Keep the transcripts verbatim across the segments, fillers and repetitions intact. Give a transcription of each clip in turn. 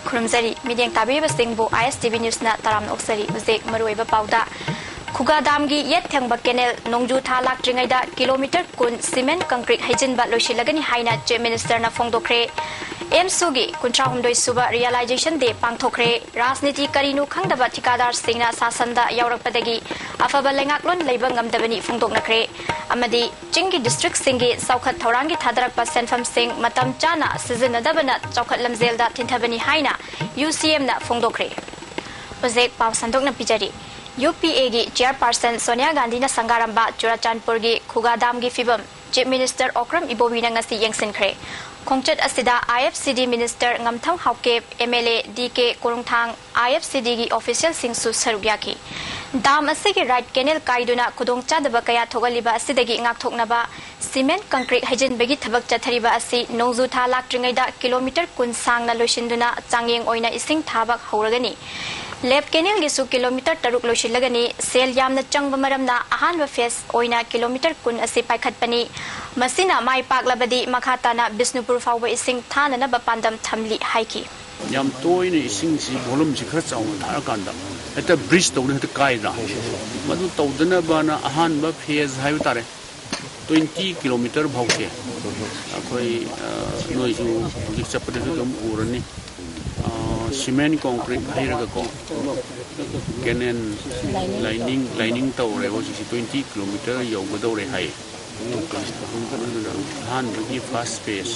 ꯈꯨꯔꯨꯝꯖꯔꯤ꯫ ꯃꯤꯠꯌꯦꯡ ꯇꯥꯕꯤꯔꯤꯕꯁꯤꯡꯕꯨ ISTV Newsꯅ ꯇꯔꯥꯝꯅ ꯑꯣꯛꯆꯔꯤ꯫ ꯍꯧꯖꯤꯛ ꯃꯔꯨꯑꯣꯏꯕ ꯄꯥꯎꯗ, ꯈꯨꯒꯥ ꯗꯥꯝꯒꯤ ꯌꯦꯠ ꯊꯪꯕ ꯀꯦꯅꯦꯜ ꯅꯣꯡꯖꯨ ꯊꯥ ꯂꯥꯛꯇ꯭ꯔꯤꯉꯩꯗ ꯀꯤꯂꯣꯃꯤꯇꯔ ꯀꯨꯟ ꯁꯤꯃꯦꯟ ꯀꯪꯀ꯭ꯔꯤꯠ ꯍꯩꯖꯤꯟꯕ ꯂꯣꯏꯁꯤꯜꯂꯒꯅꯤ ꯍꯥꯏꯅ Chief Ministerꯅ ꯐꯣꯡꯗꯣꯛꯈ꯭ꯔꯦ꯫ AMSUꯒꯤ ꯀꯨꯟꯊ꯭ꯔꯥ ꯍꯨꯝꯗꯣꯏ ꯁꯨꯕ Realization Day ꯄꯥꯡꯊꯣꯛꯈ꯭ꯔꯦ꯫ ꯔꯥꯖꯅꯤꯇꯤ ꯀꯔꯤꯅꯣ ꯈꯪꯗꯕ ꯊꯤꯀꯥꯗꯥꯔꯁꯤꯡꯅ ꯁꯥꯁꯟꯗ ꯌꯥꯎꯔꯛꯄꯗꯒꯤ ꯑꯐꯕ ꯂꯩꯉꯥꯛꯂꯣꯟ ꯂꯩꯕ ꯉꯝꯗꯕꯅꯤ ꯐꯣꯡꯗꯣꯛꯅꯈ꯭ꯔꯦ꯫ ꯑꯃꯗꯤ ꯆꯤꯡꯒꯤ districtꯁꯤꯡꯒꯤ ꯆꯥꯎꯈꯠ ꯊꯧꯔꯥꯡꯒꯤ ꯊꯥꯗꯔꯛꯄ ꯁꯦꯟꯐꯝꯁꯤꯡ ꯃꯇꯝ ꯆꯥꯅ ꯁꯤꯖꯤꯟꯅꯗꯕꯅ ꯆꯥꯎꯈꯠ ꯂꯝꯖꯦꯜꯗ ꯊꯤꯟꯊꯕꯅꯤ ꯍꯥꯏꯅ UCMꯅ ꯐꯣꯡꯗꯣꯛꯈ꯭ꯔꯦ꯫ ꯍꯧꯖꯤꯛ ꯄꯥꯎ ꯁꯟꯗꯣꯛꯅ ꯄꯤꯖꯔꯤ꯫ UPAꯒꯤ chairperson ꯁꯣꯅꯤꯌꯥ ꯒꯥꯟꯙꯤꯅ ꯁꯪꯒꯥꯔꯝꯕ ꯆꯨꯔꯥꯆꯥꯟꯄꯨꯔꯒꯤ ꯈꯨꯒꯥ ꯗꯥꯝꯒꯤ ꯐꯤꯕꯝ Chief Minister ꯑꯣꯀ꯭ꯔꯝ ꯏꯕꯣꯕꯤꯅ ꯉꯁꯤ ꯌꯦꯡꯁꯤꯟꯈ꯭ꯔꯦ꯫ ꯈꯣꯡꯆꯠ ꯑꯁꯤꯗ IFCD Minister ꯉꯝꯊꯪ ꯍꯥꯎꯀꯦꯞ, MLA DK ꯀꯣꯔꯨꯡꯊꯥꯡ, IFCDꯒꯤ officialꯁꯤꯡꯁꯨ ꯁꯔꯨꯛ ꯌꯥꯈꯤ꯫ ꯗꯥꯝ ꯑꯁꯤꯒꯤ right canal ꯀꯥꯏꯗꯨꯅ ꯈꯨꯗꯣꯡꯆꯥꯗꯕ ꯀꯌꯥ ꯊꯣꯛꯍꯜꯂꯤꯕ ꯑꯁꯤꯗꯒꯤ ꯉꯥꯛꯊꯣꯛꯅꯕ ꯁꯤꯃꯦꯟ ꯀꯪꯀ꯭ꯔꯤꯠ ꯍꯩꯖꯤꯟꯕꯒꯤ ꯊꯕꯛ ꯆꯠꯊꯔꯤꯕ ꯑꯁꯤ ꯅꯣꯡꯖꯨ ꯊꯥ ꯂꯥꯛꯇ꯭ꯔꯤꯉꯩꯗ ꯀꯤꯂꯣꯃꯤꯇꯔ ꯀꯨꯟ ꯁꯥꯡꯅ ꯂꯣꯏꯁꯤꯟꯗꯨꯅ ꯆꯥꯡꯌꯦꯡ ꯑꯣꯏꯅ ꯏꯁꯤꯡ ꯊꯥꯕ ꯍꯧꯔꯒꯅꯤ꯫ Lap canalꯒꯤꯁꯨ ꯀꯤꯂꯣꯃꯤꯇꯔ ꯇꯔꯨꯛ ꯂꯣꯏꯁꯤꯜꯂꯒꯅꯤ꯫ ꯁꯦꯜ ꯌꯥꯝꯅ ꯆꯪꯕ ꯃꯔꯝꯅ ꯑꯍꯥꯟꯕ phase ꯑꯣꯏꯅ ꯀꯤꯂꯣꯃꯤꯇꯔ ꯀꯨꯟ ꯑꯁꯤ ꯄꯥꯏꯈꯠꯄꯅꯤ꯫ ꯃꯁꯤꯅ ꯃꯥꯏ ꯄꯥꯛꯂꯕꯗꯤ ꯃꯈꯥ ꯇꯥꯅ ꯕꯤꯁꯅꯨꯄꯨꯔ ꯐꯥꯎꯕ ꯏꯁꯤꯡ ꯊꯥꯅꯅꯕ ꯄꯥꯟꯗꯝ ꯊꯝꯂꯤ ꯍꯥꯏꯈꯤ꯫ ꯌꯥꯝ ꯇꯣꯏꯅ ꯏꯁꯤꯡꯁꯤ volumeꯁꯤ ꯈꯔ ꯆꯥꯎꯅ ꯊꯥꯔꯀꯥꯟꯗ ꯍꯦꯛꯇ breach ꯇꯧꯅ ꯍꯦꯛꯇ ꯀꯥꯏꯗ꯭ꯔꯥ? ꯃꯗꯨ ꯇꯧꯗꯅꯕꯅ ꯑꯍꯥꯟꯕ phase ꯍꯥꯏꯕ ꯇꯥꯔꯦ, twenty kilometre ꯐꯥꯎꯁꯦ ꯑꯩꯈꯣꯏ, ꯑ, ꯅꯣꯏꯁꯨ ꯍꯧꯖꯤꯛ ꯆꯠꯄꯗꯁꯨ ꯑꯗꯨꯝ ꯎꯔꯅꯤ꯫ ꯑ, cement concrete ꯍꯩꯔꯒꯀꯣ, canal lining, lining ꯇꯧꯔꯦꯕ ꯍꯧꯖꯤꯛꯁꯦ, twenty kilometre ꯌꯧꯒꯗꯧꯔꯦ ꯍꯥꯏ꯫ ꯑꯗꯨꯅ ꯑꯍꯥꯟꯕꯒꯤ first phase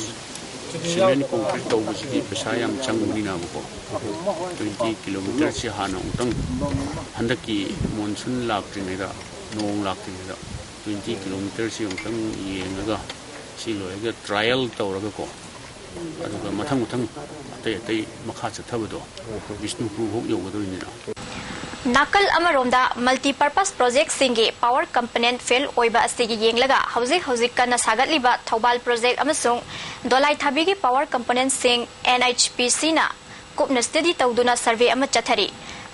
cement concrete ꯇꯧꯕꯁꯤꯗꯤ ꯄꯩꯁꯥ ꯌꯥꯝ ꯆꯪꯕꯅꯤꯅꯕꯀꯣ, twenty kilometreꯁꯤ ꯍꯥꯟꯅ ꯑꯃꯨꯛꯇꯪ ꯍꯟꯗꯛꯀꯤ monsoon ꯂꯥꯛꯇ꯭ꯔꯤꯉꯩꯗ, ꯅꯣꯡ ꯂꯥꯛꯇ꯭ꯔꯤꯉꯩꯗ twenty kilometreꯁꯤ ꯑꯃꯨꯛꯇꯪ ꯌꯦꯡꯉꯒ, ꯁꯤ ꯂꯣꯏꯔꯒ trial ꯇꯧꯔꯒꯀꯣ, ꯑꯗꯨꯒ ꯃꯊꯪ ꯃꯊꯪ ꯑꯇꯩ ꯑꯇꯩ ꯃꯈꯥ ꯆꯠꯊꯕꯗꯣ ꯕꯤꯁꯅꯨꯄꯨꯔ ꯐꯥꯎ ꯌꯧꯒꯗꯧꯔꯤꯅꯤꯅ꯫ ꯅꯥꯀꯜ ꯑꯃꯔꯣꯝꯗ multipurpose projectꯁꯤꯡꯒꯤ power component fail ꯑꯣꯏꯕ ꯑꯁꯤꯒꯤ ꯌꯦꯡꯂꯒ ꯍꯧꯖꯤꯛ ꯍꯧꯖꯤꯛ ꯀꯟꯅ ꯁꯥꯒꯠꯂꯤꯕ ꯊꯧꯕꯥꯜ project ꯑꯃꯁꯨꯡ ꯗꯣꯂꯥꯏꯊꯥꯕꯤꯒꯤ power componentꯁꯤꯡ NHPCꯅ ꯀꯨꯞꯅ study ꯇꯧꯗꯨꯅ survey ꯑꯃ ꯆꯠꯊꯔꯤ꯫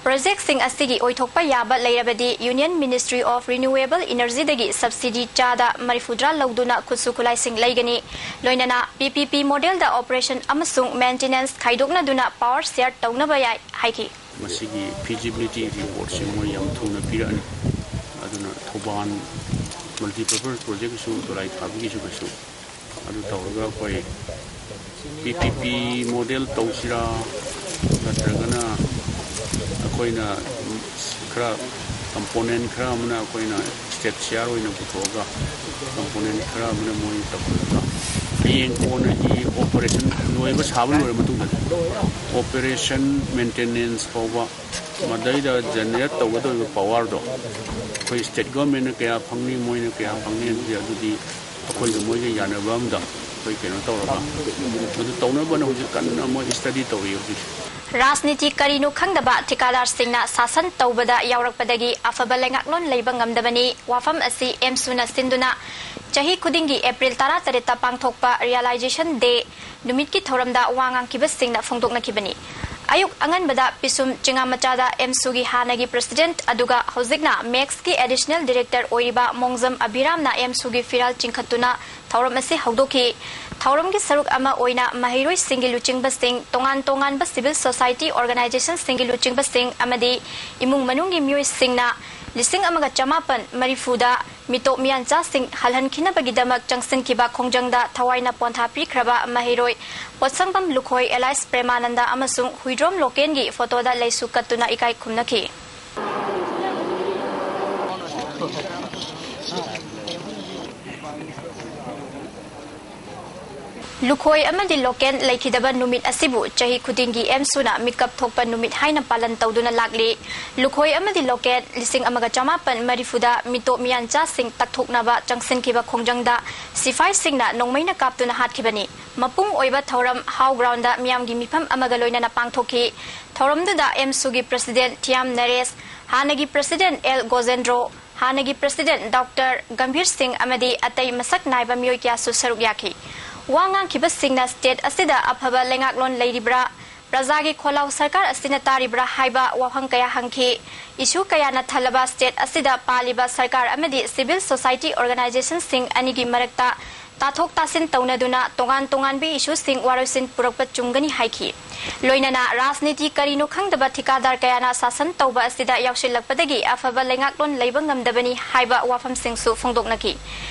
ꯄ꯭ꯔꯣꯖꯦꯛꯁꯤꯡ ꯑꯁꯤꯒꯤ ꯑꯣꯏꯊꯣꯛꯄ ꯌꯥꯕ ꯂꯩꯔꯕꯗꯤ Union Ministry of Renewable Energyꯗꯒꯤ subsidy ꯆꯥꯗ ꯃꯔꯤꯐꯨꯇꯔꯥ ꯂꯧꯗꯨꯅ ꯈꯨꯠꯁꯨ ꯈꯨꯠꯂꯥꯏꯁꯤꯡ ꯂꯩꯒꯅꯤ꯫ ꯂꯣꯏꯅꯅ P P P modelꯗ operation ꯑꯃꯁꯨꯡ maintenance ꯈꯥꯏꯗꯣꯛꯅꯗꯨꯅ power share ꯇꯧꯅꯕ ꯌꯥꯏ ꯍꯥꯏꯈꯤ꯫ ꯃꯁꯤꯒꯤ feasibility reportꯁꯤ ꯃꯣꯏ ꯌꯥꯝ ꯊꯨꯅ ꯄꯤꯔꯛꯑꯅꯤ꯫ ꯑꯗꯨꯅ ꯊꯧꯕꯥꯜ multipurpose projectꯁꯨ, ꯗꯣꯂꯥꯏ ꯊꯥꯕꯒꯤꯁꯨ ꯀꯩꯁꯨ ꯑꯗꯨ ꯇꯧꯔꯒ ꯑꯩꯈꯣꯏ P P P model ꯇꯧꯁꯤꯔꯥ, ꯅꯠꯇ꯭ꯔꯒꯅ ꯑꯩꯈꯣꯏꯅ ꯈꯔ component ꯈꯔ ꯑꯃꯅ ꯑꯩꯈꯣꯏꯅ state share ꯑꯣꯏꯅ ꯄꯨꯊꯣꯛꯑꯒ, component ꯈꯔ ꯑꯃꯅ ꯃꯣꯏ ꯇꯧꯍꯜꯂꯒ, ꯍꯌꯦꯡ ꯀꯣꯟꯅꯒꯤ operation ꯂꯣꯏꯕ, ꯁꯥꯕ ꯂꯣꯏꯔ ꯃꯇꯨꯡꯗ operation maintenance ꯐꯥꯎꯕ ꯃꯗꯩꯗ generate ꯇꯧꯒꯗꯧꯔꯤꯕ powerꯗꯣ ꯑꯩꯈꯣꯏ state governmentꯅ ꯀꯌꯥ ꯐꯪꯅꯤ, ꯃꯣꯏꯅ ꯀꯌꯥ ꯐꯪꯅꯤ ꯍꯥꯏꯕꯗꯤ, ꯑꯗꯨꯗꯤ ꯑꯩꯈꯣꯏꯒ ꯃꯣꯏꯒ ꯌꯥꯅꯕ ꯑꯃꯗ ꯑꯩꯈꯣꯏ ꯀꯩꯅꯣ ꯇꯧꯔꯒ ꯑꯗꯨ ꯇꯧꯅꯕꯅ ꯍꯧꯖꯤꯛ ꯀꯟꯅ ꯃꯣꯏ study ꯇꯧꯔꯤ ꯍꯧꯖꯤꯛ꯫ ꯔꯥꯖꯅꯤꯇꯤ ꯀꯔꯤꯅꯣ ꯈꯪꯗꯕ ꯊꯤꯀꯥꯗꯥꯔꯁꯤꯡꯅ ꯁꯥꯁꯟ ꯇꯧꯕꯗ ꯌꯥꯎꯔꯛꯄꯗꯒꯤ ꯑꯐꯕ ꯂꯩꯉꯥꯛꯂꯣꯟ ꯂꯩꯕ ꯉꯝꯗꯕꯅꯤ꯫ ꯋꯥꯐꯝ ꯑꯁꯤ ꯑꯦꯝꯁꯨꯅ ꯁꯤꯟꯗꯨꯅ ꯆꯍꯤ ꯈꯨꯗꯤꯡꯒꯤ April ꯇꯔꯥꯇꯔꯦꯠꯇ ꯄꯥꯡꯊꯣꯛꯄ Realization Day ꯅꯨꯃꯤꯠꯀꯤ ꯊꯧꯔꯝꯗ ꯋꯥ ꯉꯥꯡꯈꯤꯕꯁꯤꯡꯅ ꯐꯣꯡꯗꯣꯛꯅꯈꯤꯕꯅꯤ꯫ ꯑꯌꯨꯛ ꯑꯉꯟꯕꯗ ꯄꯤꯁꯨꯝ ꯆꯤꯉꯥꯃꯆꯥꯗ ꯑꯦꯝꯁꯨꯒꯤ ꯍꯥꯟꯅꯒꯤ president ꯑꯗꯨꯒ ꯍꯧꯖꯤꯛꯅ ꯃꯦꯛꯁꯀꯤ additional director ꯑꯣꯏꯔꯤꯕ ꯃꯣꯡꯖꯝ ꯑꯕꯤꯔꯥꯝꯅ ꯑꯦꯝꯁꯨꯒꯤ ꯐꯤꯔꯥꯜ ꯆꯤꯡꯈꯠꯇꯨꯅ ꯊꯧꯔꯝ ꯑꯁꯤ ꯍꯧꯗꯣꯛꯈꯤ꯫ ꯊꯧꯔꯝꯒꯤ ꯁꯔꯨꯛ ꯑꯃ ꯑꯣꯏꯅ ꯃꯍꯩꯔꯣꯏꯁꯤꯡꯒꯤ ꯂꯨꯆꯤꯡꯕꯁꯤꯡ, ꯇꯣꯉꯥꯟ ꯇꯣꯉꯥꯟꯕ civil society organizationꯁꯤꯡꯒꯤ ꯂꯨꯆꯤꯡꯕꯁꯤꯡ ꯑꯃꯗꯤ ꯏꯃꯨꯡ ꯃꯅꯨꯡꯒꯤ ꯃꯤꯑꯣꯏꯁꯤꯡꯅ ꯂꯤꯁꯤꯡ ꯑꯃꯒ ꯆꯃꯥꯄꯟ ꯃꯔꯤꯐꯨꯗ ꯃꯤꯇꯣꯞ ꯃꯤꯌꯥꯟꯆꯥꯁꯤꯡ ꯍꯜꯍꯟꯈꯤꯅꯕꯒꯤꯗꯃꯛ ꯆꯪꯁꯤꯟꯈꯤꯕ ꯈꯣꯡꯖꯪꯗ ꯊꯋꯥꯏꯅ ꯄꯣꯟꯊꯥ ꯄꯤꯈ꯭ꯔꯕ ꯃꯍꯩꯔꯣꯏ ꯄꯣꯠꯁꯪꯕꯝ ꯂꯨꯈꯣꯏ ꯑꯦꯂꯥꯏꯁ ꯄ꯭ꯔꯦꯃꯥꯅꯟꯗ ꯑꯃꯁꯨꯡ ꯍꯨꯏꯗ꯭ꯔꯣꯝ ꯂꯣꯀꯦꯟꯒꯤ photoꯗ ꯂꯩꯁꯨ ꯀꯠꯇꯨꯅ ꯏꯀꯥꯏ ꯈꯨꯝꯅꯈꯤ꯫ ꯂꯨꯈꯣꯏ ꯑꯃꯗꯤ ꯂꯣꯀꯦꯟ ꯂꯩꯈꯤꯗꯕ ꯅꯨꯃꯤꯠ ꯑꯁꯤꯕꯨ ꯆꯍꯤ ꯈꯨꯗꯤꯡꯒꯤ ꯑꯦꯝꯁꯨꯅ ꯃꯤꯀꯞ ꯊꯣꯛꯄ ꯅꯨꯃꯤꯠ ꯍꯥꯏꯅ ꯄꯥꯂꯟ ꯇꯧꯗꯨꯅ ꯂꯥꯛꯂꯤ꯫ ꯂꯨꯈꯣꯏ ꯑꯃꯗꯤ ꯂꯣꯀꯦꯟ ꯂꯤꯁꯤꯡ ꯑꯃꯒ ꯆꯃꯥꯄꯟ ꯃꯔꯤꯐꯨꯗ ꯃꯤꯇꯣꯞ ꯃꯤꯌꯥꯟꯆꯥꯁꯤꯡ ꯇꯛꯊꯣꯛꯅꯕ ꯆꯪꯁꯤꯟꯈꯤꯕ ꯈꯣꯡꯖꯪꯗ ꯁꯤꯐꯥꯏꯁꯤꯡꯅ ꯅꯣꯡꯃꯩꯅ ꯀꯥꯞꯇꯨꯅ ꯍꯥꯠꯈꯤꯕꯅꯤ꯫ ꯃꯄꯨꯡ ꯑꯣꯏꯕ ꯊꯧꯔꯝ ꯍꯥꯎ ꯒ꯭ꯔꯥꯎꯟꯗ ꯃꯤꯌꯥꯝꯒꯤ ꯃꯤꯐꯝ ꯑꯃꯒ ꯂꯣꯏꯅꯅ ꯄꯥꯡꯊꯣꯛꯈꯤ꯫ ꯊꯧꯔꯝꯗꯨꯗ ꯑꯦꯝꯁꯨꯒꯤ president ꯊꯤꯌꯥꯝ ꯅꯔꯦꯁ, ꯍꯥꯟꯅꯒꯤ president ꯑꯦꯜ ꯒꯣꯖꯦꯟꯗ꯭ꯔꯣ, ꯍꯥꯟꯅꯒꯤ president ꯗꯣꯛꯇꯔ ꯒꯝꯚꯤꯔ ꯁꯤꯡ ꯑꯃꯗꯤ ꯑꯇꯩ ꯃꯁꯛ ꯅꯥꯏꯕ ꯃꯤꯑꯣꯏ ꯀꯌꯥꯁꯨ ꯁꯔꯨꯛ ꯌꯥꯈꯤ꯫ ꯋꯥ ꯉꯥꯡꯈꯤꯕꯁꯤꯡꯅ state ꯑꯁꯤꯗ ꯑꯐꯕ ꯂꯩꯉꯥꯛꯂꯣꯟ ꯂꯩꯔꯤꯕ꯭ꯔꯥ, ꯄ꯭ꯔꯖꯥꯒꯤ ꯈꯣꯜꯂꯥꯎ ꯁꯔꯀꯥꯔ ꯑꯁꯤꯅ ꯇꯥꯔꯤꯕ꯭ꯔꯥ ꯍꯥꯏꯕ ꯋꯥꯐꯝ ꯀꯌꯥ ꯍꯪꯈꯤ꯫ ꯏꯁꯨ ꯀꯌꯥꯅ ꯊꯜꯂꯕ ꯁ꯭ꯇꯦꯠ ꯑꯁꯤꯗ ꯄꯥꯜꯂꯤꯕ ꯁꯔꯀꯥꯔ ꯑꯃꯗꯤ ꯁꯤꯚꯤꯜ ꯁꯣꯁꯥꯏꯇꯤ ꯑꯣꯔꯒꯅꯥꯏꯖꯦꯁꯟꯁꯤꯡ ꯑꯅꯤꯒꯤ ꯃꯔꯛꯇ ꯇꯥꯊꯣꯛ ꯇꯥꯁꯤꯟ ꯇꯧꯅꯗꯨꯅ ꯇꯣꯉꯥꯟ ꯇꯣꯉꯥꯟꯕ ꯏꯁꯨꯁꯤꯡ ꯋꯥꯔꯣꯏꯁꯤꯟ ꯄꯨꯔꯛꯄ ꯆꯨꯝꯒꯅꯤ ꯍꯥꯏꯈꯤ꯫ ꯂꯣꯏꯅꯅ ꯔꯥꯖꯅꯤꯇꯤ ꯀꯔꯤꯅꯣ ꯈꯪꯗꯕ ꯊꯤꯀꯥꯗꯥꯔ ꯀꯌꯥꯅ ꯁꯥꯁꯟ ꯇꯧꯕ ꯑꯁꯤꯗ ꯌꯥꯎꯁꯤꯜꯂꯛꯄꯗꯒꯤ ꯑꯐꯕ ꯂꯩꯉꯥꯛꯂꯣꯟ ꯂꯩꯕ ꯉꯝꯗꯕꯅꯤ ꯍꯥꯏꯕ ꯋꯥꯐꯝꯁꯤꯡꯁꯨ ꯐꯣꯡꯗꯣꯛꯅꯈꯤ꯫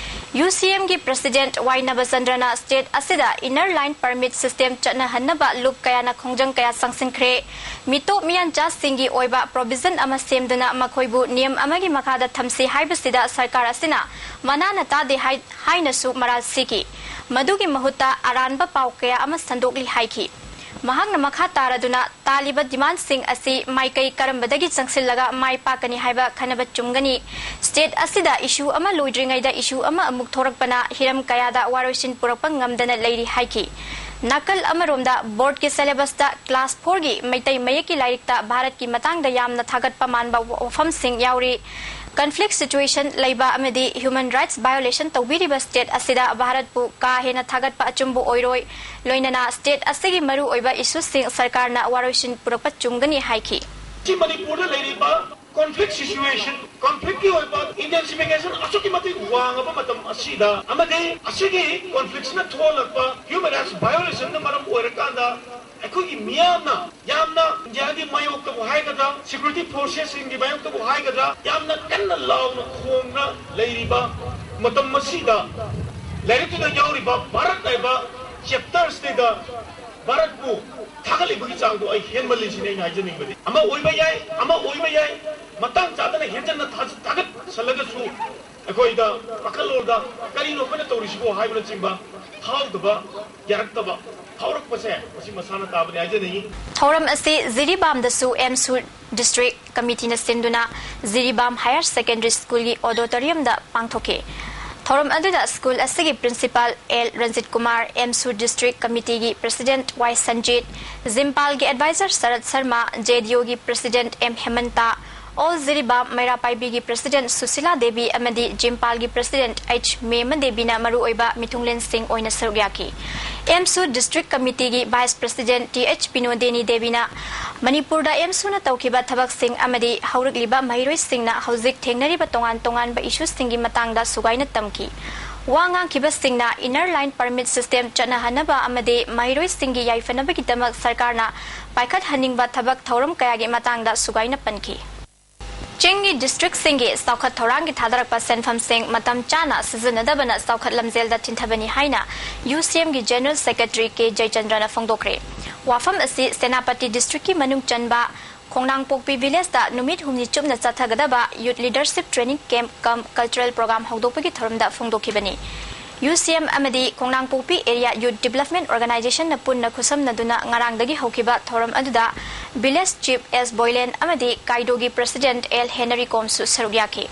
ꯌꯨ ꯁꯤ ꯑꯦꯝꯒꯤ ꯄ꯭ꯔꯁꯤꯗꯦꯟꯠ ꯋꯥꯏ ꯅꯕꯆꯟꯗ꯭ꯔꯅ ꯁ꯭ꯇꯦꯠ ꯑꯁꯤꯗ ꯏꯟꯅꯔ ꯂꯥꯏꯟ ꯄꯔꯃꯤꯠ ꯁꯤꯁꯇꯦꯝ ꯆꯠꯅꯍꯟꯅꯕ ꯂꯨꯞ ꯀꯌꯥꯅ ꯈꯣꯡꯖꯪ ꯀꯌꯥ ꯆꯪꯁꯤꯟꯈ꯭ꯔꯦ꯫ ꯃꯤꯇꯣꯞ ꯃꯤꯌꯥꯟꯆꯥꯁꯤꯡꯒꯤ ꯑꯣꯏꯕ ꯄ꯭ꯔꯣꯚꯤꯖꯟ ꯑꯃ ꯁꯦꯝꯗꯨꯅ ꯃꯈꯣꯏꯕꯨ ꯅꯤꯌꯝ ꯑꯃꯒꯤ ꯃꯈꯥꯗ ꯊꯝꯁꯤ ꯍꯥꯏꯕꯁꯤꯗ ꯁꯔꯀꯥꯔ ꯑꯁꯤꯅ ꯃꯅꯥꯅ ꯇꯥꯗꯦ ꯍꯥꯏ-, ꯍꯥꯏꯅꯁꯨ ꯃꯔꯥꯜ ꯁꯤꯈꯤ꯫ ꯃꯗꯨꯒꯤ ꯃꯍꯨꯠꯇ ꯑꯔꯥꯟꯕ ꯄꯥꯎ ꯀꯌꯥ ꯑꯃ ꯁꯟꯗꯣꯛꯂꯤ ꯍꯥꯏꯈꯤ꯫ ꯃꯍꯥꯛꯅ ꯃꯈꯥ ꯇꯥꯔꯗꯨꯅ ꯇꯥꯜꯂꯤꯕ ꯗꯤꯃꯥꯟꯁꯤꯡ ꯑꯁꯤ ꯃꯥꯏꯀꯩ ꯀꯔꯝꯕꯗꯒꯤ ꯆꯪꯁꯤꯜꯂꯒ ꯃꯥꯏ ꯄꯥꯛꯀꯅꯤ ꯍꯥꯏꯕ ꯈꯟꯅꯕ ꯆꯨꯝꯒꯅꯤ꯫ ꯁ꯭ꯇꯦꯠ ꯑꯁꯤꯗ ꯏꯁꯨ ꯑꯃ ꯂꯣꯏꯗ꯭ꯔꯤꯉꯩꯗ ꯏꯁꯨ ꯑꯃ ꯑꯃꯨꯛ ꯊꯣꯔꯛꯄꯅ ꯍꯤꯔꯝ ꯀꯌꯥꯗ ꯋꯥꯔꯣꯏꯁꯤꯟ ꯄꯨꯔꯛꯄ ꯉꯝꯗꯅ ꯂꯩꯔꯤ ꯍꯥꯏꯈꯤ꯫ ꯅꯥꯀꯜ ꯑꯃꯔꯣꯝꯗ ꯕꯣꯔꯗꯀꯤ ꯁꯦꯂꯦꯕꯁꯇ ꯀ꯭ꯂꯥꯁ ꯐꯣꯔꯒꯤ ꯃꯩꯇꯩ ꯃꯌꯦꯛꯀꯤ ꯂꯥꯏꯔꯤꯛꯇ ꯚꯥꯔꯠꯀꯤ ꯃꯇꯥꯡꯗ ꯌꯥꯝꯅ ꯊꯥꯒꯠꯄ ꯃꯥꯟꯕ ꯋꯥꯐꯝꯁꯤꯡ ꯌꯥꯎꯔꯤ꯫ ꯀꯟꯐ꯭ꯂꯤꯛ ꯁꯤꯆꯨꯋꯦꯁꯟ ꯂꯩꯕ ꯑꯃꯗꯤ ꯍ꯭ꯌꯨꯃꯦꯟ ꯔꯥꯏꯠꯁ ꯚꯥꯏꯑꯣꯂꯦꯁꯟ ꯇꯧꯕꯤꯔꯤꯕ ꯁ꯭ꯇꯦꯠ ꯑꯁꯤꯗ ꯚꯥꯔꯠꯄꯨ ꯀꯥ ꯍꯦꯟꯅ ꯊꯥꯒꯠꯄ ꯑꯆꯨꯝꯕ ꯑꯣꯏꯔꯣꯏ꯫ ꯂꯣꯏꯅꯅ ꯁ꯭ꯇꯦꯠ ꯑꯁꯤꯒꯤ ꯃꯔꯨꯑꯣꯏꯕ ꯏꯁꯨꯁꯤꯡ ꯁꯔꯀꯥꯔꯅ ꯋꯥꯔꯣꯏꯁꯤꯟ ꯄꯨꯔꯛꯄ ꯆꯨꯝꯒꯅꯤ ꯍꯥꯏꯈꯤ꯫ ꯁꯤ ꯃꯅꯤꯄꯨꯔꯗ ꯂꯩꯔꯤꯕ ꯀꯣꯟꯐ꯭ꯂꯤꯛ ꯁꯤꯆꯨꯋꯦꯁꯟ, ꯀꯣꯟꯐ꯭ꯂꯤꯛꯀꯤ ꯑꯣꯏꯕ ꯏꯟꯇꯦꯟꯁꯤꯐꯤꯀꯦꯁꯟ ꯑꯁꯨꯛꯀꯤ ꯃꯇꯤꯛ ꯋꯥꯡꯉꯕ ꯃꯇꯝ ꯑꯁꯤꯗ ꯑꯃꯗꯤ ꯑꯁꯤꯒꯤ ꯀꯣꯟꯐ꯭ꯂꯤꯛꯁꯤꯅ ꯊꯣꯛꯍꯜꯂꯛꯄ ꯍ꯭ꯌꯨꯃꯦꯟ ꯔꯥꯏꯠꯁ ꯚꯥꯏꯑꯣꯂꯦꯁꯟꯅ ꯃꯔꯝ ꯑꯣꯏꯔꯀꯥꯟꯗ ꯑꯩꯈꯣꯏꯒꯤ ꯃꯤꯌꯥꯝꯅ ꯌꯥꯝꯅ ꯏꯟꯗꯤꯌꯥꯒꯤ ꯃꯥꯌꯣꯛꯇꯕꯨ ꯍꯥꯏꯒꯗ꯭ꯔꯥ, ꯁꯦꯀ꯭ꯌꯨꯔꯤꯇꯤ ꯐꯣꯔꯁꯦꯁꯁꯤꯡꯒꯤ ꯃꯥꯌꯣꯛꯇꯕꯨ ꯍꯥꯏꯒꯗ꯭ꯔꯥ, ꯌꯥꯝꯅ ꯀꯟꯅ ꯂꯥꯎꯅ ꯈꯣꯡꯅ ꯂꯩꯔꯤꯕ ꯃꯇꯝ ꯑꯁꯤꯗ ꯂꯥꯏꯔꯤꯛꯇꯨꯗ ꯌꯥꯎꯔꯤꯕ ꯚꯥꯔꯠ ꯍꯥꯏꯕ ꯆꯦꯞꯇꯔꯁꯤꯗ ꯚꯥꯔꯠꯄꯨ ꯊꯥꯒꯠꯂꯤꯕꯒꯤ ꯆꯥꯡꯗꯣ ꯑꯩ ꯍꯦꯟꯃꯜꯂꯤ ꯁꯤꯅꯤ ꯑꯩꯅ ꯍꯥꯏꯖꯅꯤꯡꯕꯗꯤ꯫ ꯑꯃ ꯑꯣꯏꯕ ꯌꯥꯏ, ꯑꯃ ꯑꯣꯏꯕ ꯌꯥꯏ, ꯃꯇꯥꯡ ꯆꯥꯗꯅ ꯍꯦꯟꯖꯟꯅ ꯊꯥ-, ꯊꯥꯒꯠꯁꯜꯂꯒꯁꯨ ꯑꯩꯈꯣꯏꯗ ꯋꯥꯈꯜꯂꯣꯟꯗ ꯀꯔꯤꯅꯣ ꯑꯩꯈꯣꯏꯅ ꯇꯧꯔꯤꯁꯤꯕꯣ ꯍꯥꯏꯕꯅꯆꯤꯡꯕ ꯐꯥꯎꯗꯕ, ꯌꯥꯔꯛꯇꯕ ꯐꯥꯎꯔꯛꯄꯁꯦ ꯃꯁꯤ ꯃꯁꯥꯅ ꯇꯥꯕꯅꯤ ꯍꯥꯏꯖꯅꯤꯡꯏ꯫ ꯊꯧꯔꯝ ꯑꯁꯤ ꯖꯤꯔꯤꯕꯥꯝꯗꯁꯨ ꯑꯦꯝꯁꯨ ꯗꯤꯁꯇ꯭ꯔꯤꯛ ꯀꯃꯤꯇꯤꯅ ꯁꯤꯟꯗꯨꯅ ꯖꯤꯔꯤꯕꯥꯝ ꯍꯥꯌꯔ ꯁꯦꯀꯦꯟꯗꯔꯤ ꯁ꯭ꯀꯨꯜꯒꯤ ꯑꯣꯗꯤꯇꯣꯔꯤꯌꯝꯗ ꯄꯥꯡꯊꯣꯛꯈꯤ꯫ ꯊꯧꯔꯝ ꯑꯗꯨꯗ ꯁ꯭ꯀꯨꯜ ꯑꯁꯤꯒꯤ principal L Ranjit Kumar, AMSU district ꯀꯃꯤꯇꯤꯒꯤ ꯄ꯭ꯔꯁꯤꯗꯦꯟꯠ ꯋꯥꯏ ꯁꯟꯖꯤꯠ, ꯖꯤꯝꯄꯥꯜꯒꯤ adviser Sarat Sharma, J D ꯌꯨꯒꯤ president M Hemanta, all Jiribam Meira ꯄꯥꯏꯕꯤꯒꯤ ꯄ꯭ꯔꯁꯤꯗꯦꯟꯠ ꯁꯨꯁꯤꯂꯥ ꯗꯦꯕꯤ ꯑꯃꯗꯤ ꯖꯤꯝꯄꯥꯜꯒꯤ ꯄ꯭ꯔꯁꯤꯗꯦꯟꯠ ꯑꯩꯆ ꯃꯦꯃ ꯗꯦꯕꯤꯅ ꯃꯔꯨꯑꯣꯏꯕ ꯃꯤꯊꯨꯡꯂꯦꯟꯁꯤꯡ ꯑꯣꯏꯅ ꯁꯔꯨꯛ ꯌꯥꯈꯤ꯫ ꯑꯦꯝꯁꯨ District Committeeꯒꯤ Vice President T H Binodini ꯗꯦꯕꯤꯅ ꯃꯅꯤꯄꯨꯔꯗ ꯑꯦꯝꯁꯨꯅ ꯇꯧꯈꯤꯕ ꯊꯕꯛꯁꯤꯡ ꯑꯃꯗꯤ ꯍꯧꯔꯛꯂꯤꯕ ꯃꯍꯩꯔꯣꯏꯁꯤꯡꯅ ꯍꯧꯖꯤꯛ ꯊꯦꯡꯅꯔꯤꯕ ꯇꯣꯉꯥꯟ ꯇꯣꯉꯥꯟꯕ issueꯁꯤꯡꯒꯤ ꯃꯇꯥꯡꯗ ꯁꯨꯒꯥꯏꯅ ꯇꯝꯈꯤ꯫ ꯋꯥ ꯉꯥꯡꯈꯤꯕꯁꯤꯡꯅ Inner Line Permit System ꯆꯠꯅꯍꯟꯅꯕ ꯑꯃꯗꯤ ꯃꯍꯩꯔꯣꯏꯁꯤꯡꯒꯤ ꯌꯥꯏꯐꯅꯕꯒꯤꯗꯃꯛ ꯁꯔꯀꯥꯔꯅ ꯄꯥꯏꯈꯠꯍꯟꯅꯤꯡꯕ ꯊꯕꯛ ꯊꯧꯔꯝ ꯀꯌꯥꯒꯤ ꯃꯇꯥꯡꯗ ꯁꯨꯒꯥꯏꯅ ꯄꯟꯈꯤ꯫ ꯆꯤꯡꯒꯤ districtꯁꯤꯡꯒꯤ ꯆꯥꯎꯈꯠ ꯊꯧꯔꯥꯡꯒꯤ ꯊꯥꯗꯔꯛꯄ ꯁꯦꯟꯐꯝꯁꯤꯡ ꯃꯇꯝ ꯆꯥꯅ ꯁꯤꯖꯤꯟꯅꯗꯕꯅ ꯆꯥꯎꯈꯠ ꯂꯝꯖꯦꯜꯗ ꯊꯤꯟꯊꯕꯅꯤ ꯍꯥꯏꯅ ꯌꯨꯁꯤꯑꯦꯝꯒꯤ General Secretary ꯀꯦ ꯖꯌꯆꯟꯗ꯭ꯔꯅ ꯐꯣꯡꯗꯣꯛꯈ꯭ꯔꯦ꯫ ꯋꯥꯐꯝ ꯑꯁꯤ ꯁꯦꯅꯥꯄꯇꯤ districtꯀꯤ ꯃꯅꯨꯡ ꯆꯟꯕ ꯈꯣꯡꯅꯥꯡꯄꯣꯛꯄꯤ villageꯇ ꯅꯨꯃꯤꯠ ꯍꯨꯝꯅꯤ ꯆꯨꯞꯅ ꯆꯠꯊꯒꯗꯕ Youth Leadership Training Camp cum Cultural Program ꯍꯧꯗꯣꯛꯄꯒꯤ ꯊꯧꯔꯝꯗ ꯐꯣꯡꯗꯣꯛꯈꯤꯕꯅꯤ꯫ ꯌꯨꯁꯤꯑꯦꯝ ꯑꯃꯗꯤ ꯈꯣꯡꯅꯥꯡꯄꯣꯛꯄꯤ Area Youth Development Organizationꯅ ꯄꯨꯟꯅ ꯈꯨꯠꯁꯝꯅꯗꯨꯅ ꯉꯔꯥꯡꯗꯒꯤ ꯍꯧꯈꯤꯕ ꯊꯧꯔꯝ ꯑꯗꯨꯗ Village Chief ꯑꯦꯁ ꯕꯣꯏꯂꯦꯟ ꯑꯃꯗꯤ ꯀꯥꯏꯗꯣꯒꯤ President ꯑꯦꯜ ꯍꯦꯅꯔꯤ ꯀꯣꯝꯁꯨ ꯁꯔꯨꯛ ꯌꯥꯈꯤ꯫